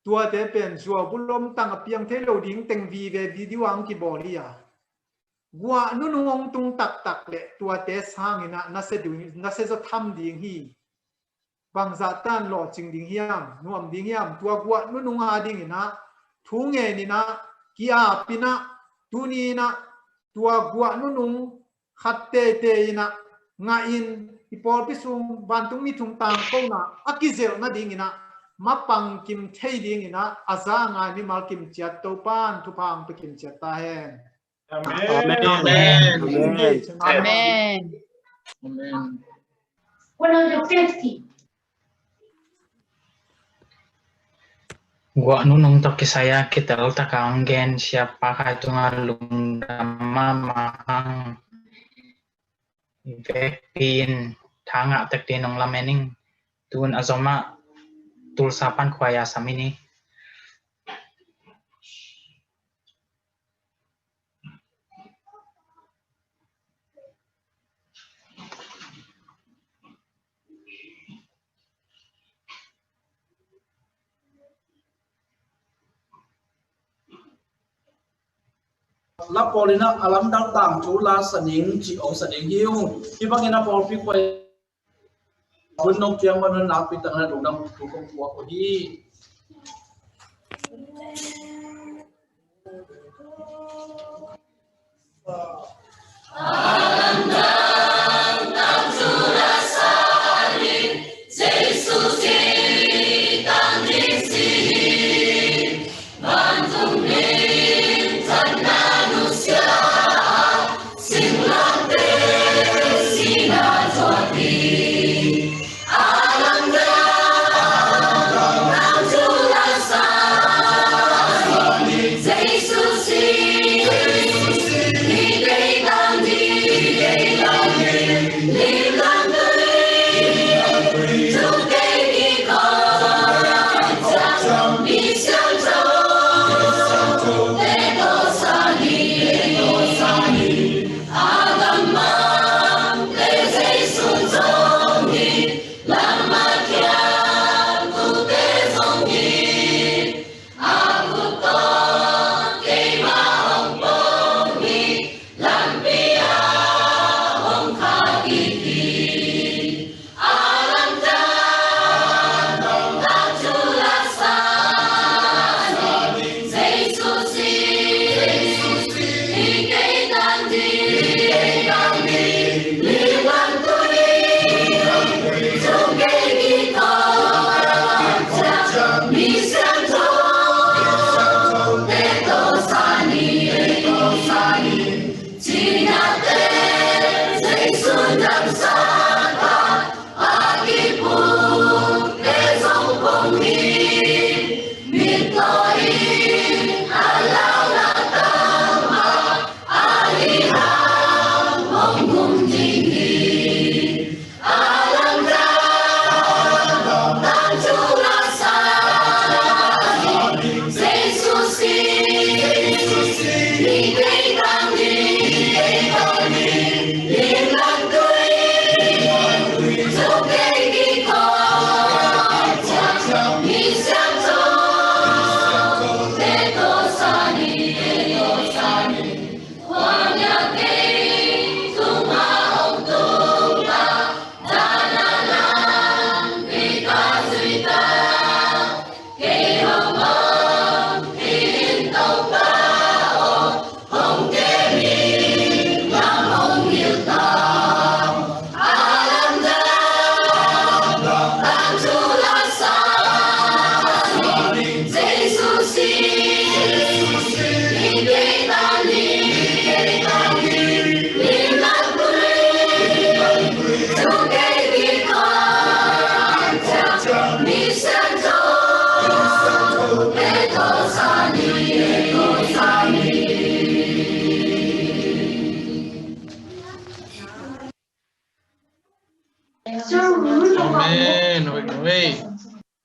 tuate pen zuau bulom tang a piang thei lo ding teng vive video ah hong kibawl hi a, guah nunung hong tung taktak leh tuate sangin ah na sia ding, na sia zaw tham ding hi. Bangzah tan lawhcing ding hiam, nuam ding hiam? Tua guah nunung a dingin ah thu ngenin ah, ki-apin ah, tuni-in ah tua guah nunung khat teitei in ah ngahin, i pawlpi sung vantungmi thum tangkona a kizelh nadingin ah mapang kim thei dingin ah a za a ngai mimal kim ciat Topa'n thupha hong pia kim ciat ta hen. Amen. Amen. Amen. Amen. Amen. One hundred fifty. Guah nunung tawh kisai-a kitel taka hong gen Siapa Khai tungah lungdam mahmah hang. I vekpi in tha ngah tek dingin hong lamen ing. Tu-in a zomah Tulsa pan khuai-a sam hi ni. La pawl in ah a lamdang tangthu la sa ning cih hong sa ding hi ung. Hih bangin a pawlpi khuai hun nong piak man un nakpi takin lungdam thu kong puak uh hi. Amen.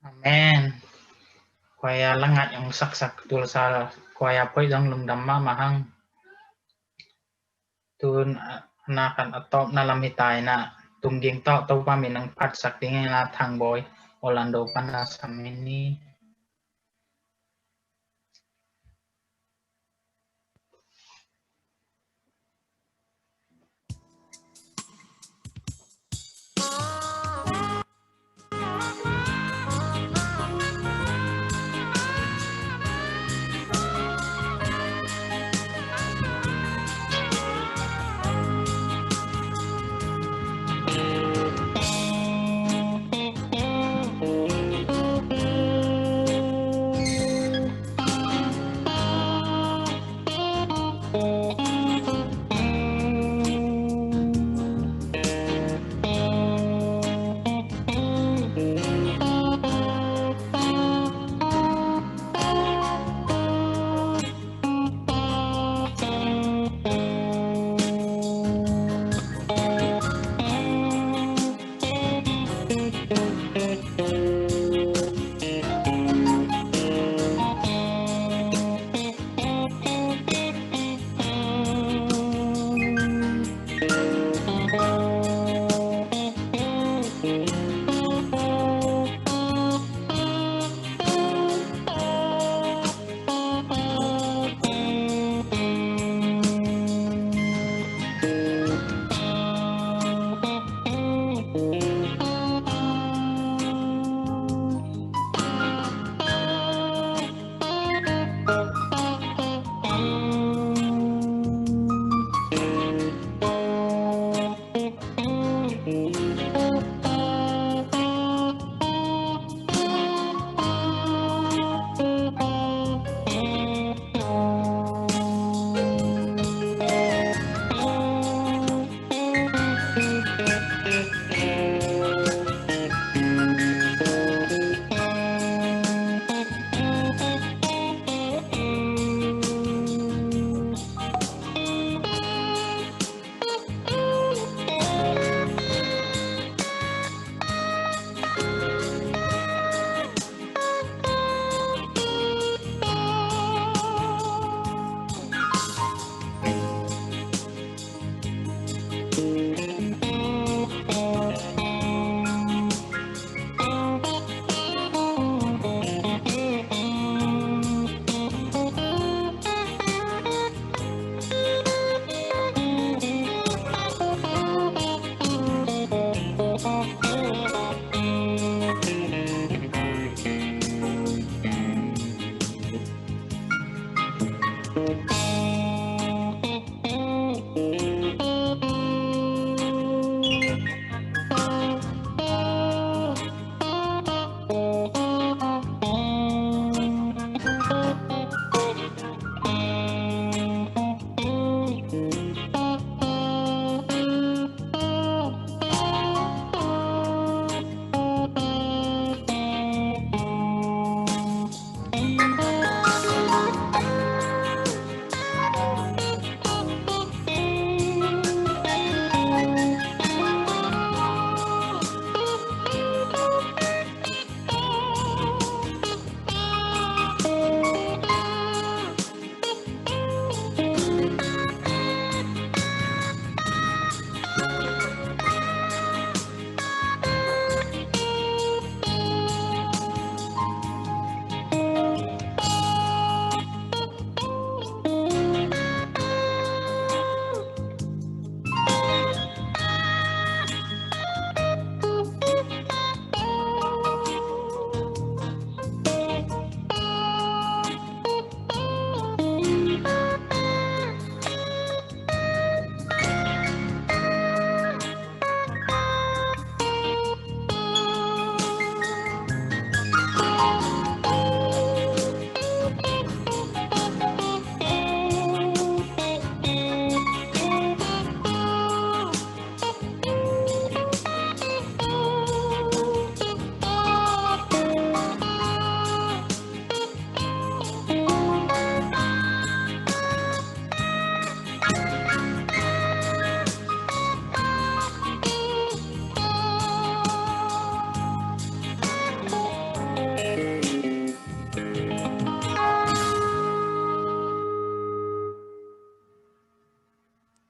Amen. Kua a la ngat ong saksak tulsa kua a phoih zong lungdam mahmah hang. Tun a, na khan a tawpna lam hi ta in a, tung ding tawh Topa min ong phatsak ding in a, Thangbawi Orlando pan a sam in ni.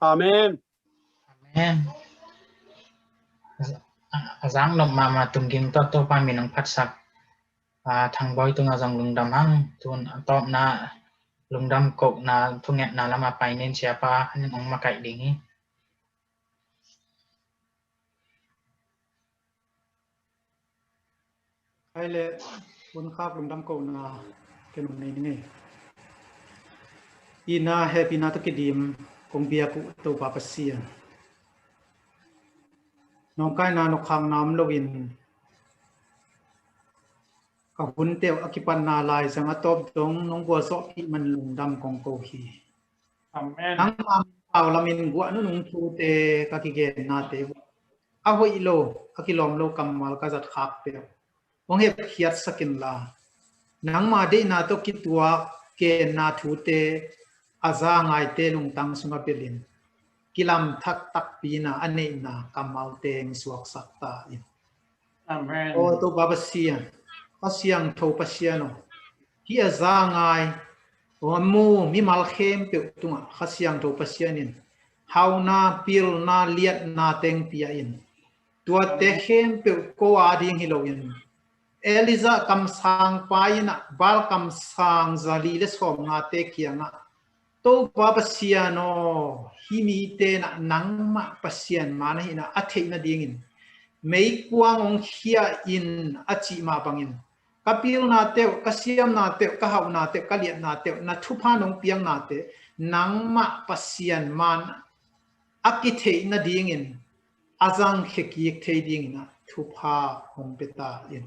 Amen. Amen. A zang nop mahmah Tung Ging tawh Topa min hong phatsak, a, Thang Bawi tungah zong lungdam hang. Tun a tawpna lungdam kohna thungetna lamah pai ning, siapa hong makaih ding hi. Khai le hun khak lungdam kohna ken hong nei ning ei. Itna hehpihna tawh kidim kong biak uh Topa Pasian, nawngkaina nokkhakna om loin ka hunte uh a kipatna laizang a tawp dong nong gualzawhpih man lungdam kong ko hi. Amen. Nangma pau lamin guah nunung thute ka kigennate uh a hoih lo, a kilawm lo kammal ka zat khak peuh hong hepkhiatsak inla, nangma deihna tawh kituak genna thute a za ngaite lungtang sungah pelin kilamthak takpi-in a neihna kammalte hong suaksak ta in. Amen. Aw Topa Pasian, Kha Siangtho Pasian aw, hih a za ngai, aw, a mu mimal khempeuh tungah Kha Siangtho Pasian in hauhna, pilna, liatna teng pia in, tuate khempeuh ko a ding hi loin, Elijah kamsangpa in ah Baal kamsang zali le sawmngate kiangah, Topa Pasian aw, hih mite in ah nangmah Pasian man ahihna a theih nadingin meikuang hong khia in a cih mah bangin, ka pilna teuh, ka siamna teuh, ka hauhna teuh, ka liatna teuh, na thupha nong piaknate nangmah Pasian man a kitheih nadingin a zangkhia kik thei dingin ah thupha hong pia ta in.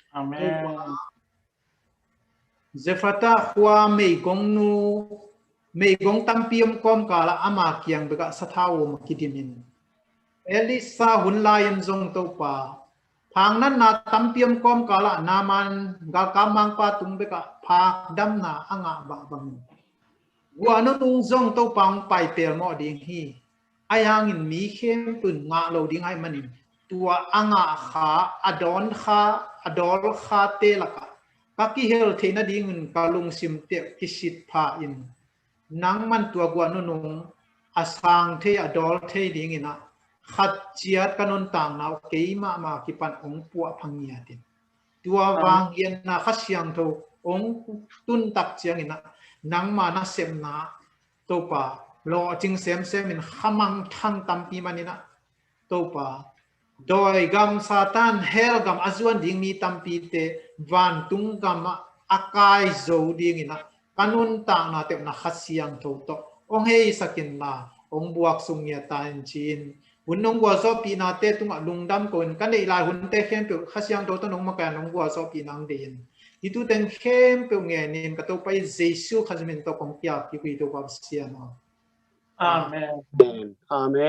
Amen. Topa, Zefata khua meigongnu, meigong tampi om kawmkalah ama kiang bekah sathau um a kidimin, Elisha hun lai-in zong Topa, phaknatna tampi om kawmkalah Naaman galkap mangpa tung bekah phakdamna a ngah bah bangin, guah nunung zong Topa hong pai pelmawh ding hi. Ahi hangin mi khempeuh in ngah lo ding ahih manin, tua a ngah kha, a dawn kha, a dawl khate lakah ka kihel theih nadingin ka lungsim teuh kisit pha in, nangman tua guah nunung a sang thei, a dawl thei dingin ah khat ciat ka nuntakna uh kei mahmah kipan hong puah pha ngiat in. Tua vang ngiatna Kha Siangtho hong tun tak ciangin ah nangma nasepna Topa, lawhcing semsem in khamangthang tampi manin ah Topa, dawigam Satan hell gam a zuan ding mi tampite vantung gamah a kai zo dingin ah ka nuntakna teuh na Kha Siangtho tawh hong heisak inla, hong buaksuk ngiat ta in ci-in, hun nong gualzawhpihnate tungah lungdam ko-in, ka neih lai hunte khempeuh Kha Siangtho tawh nong makaih a nong gualzawhpih nang deih in, hih thu teng khempeuh ngenin ka Topa i Jesu Khazih min tawh kong piak kik uh hi Topa Pasian aw. Amen. Amen.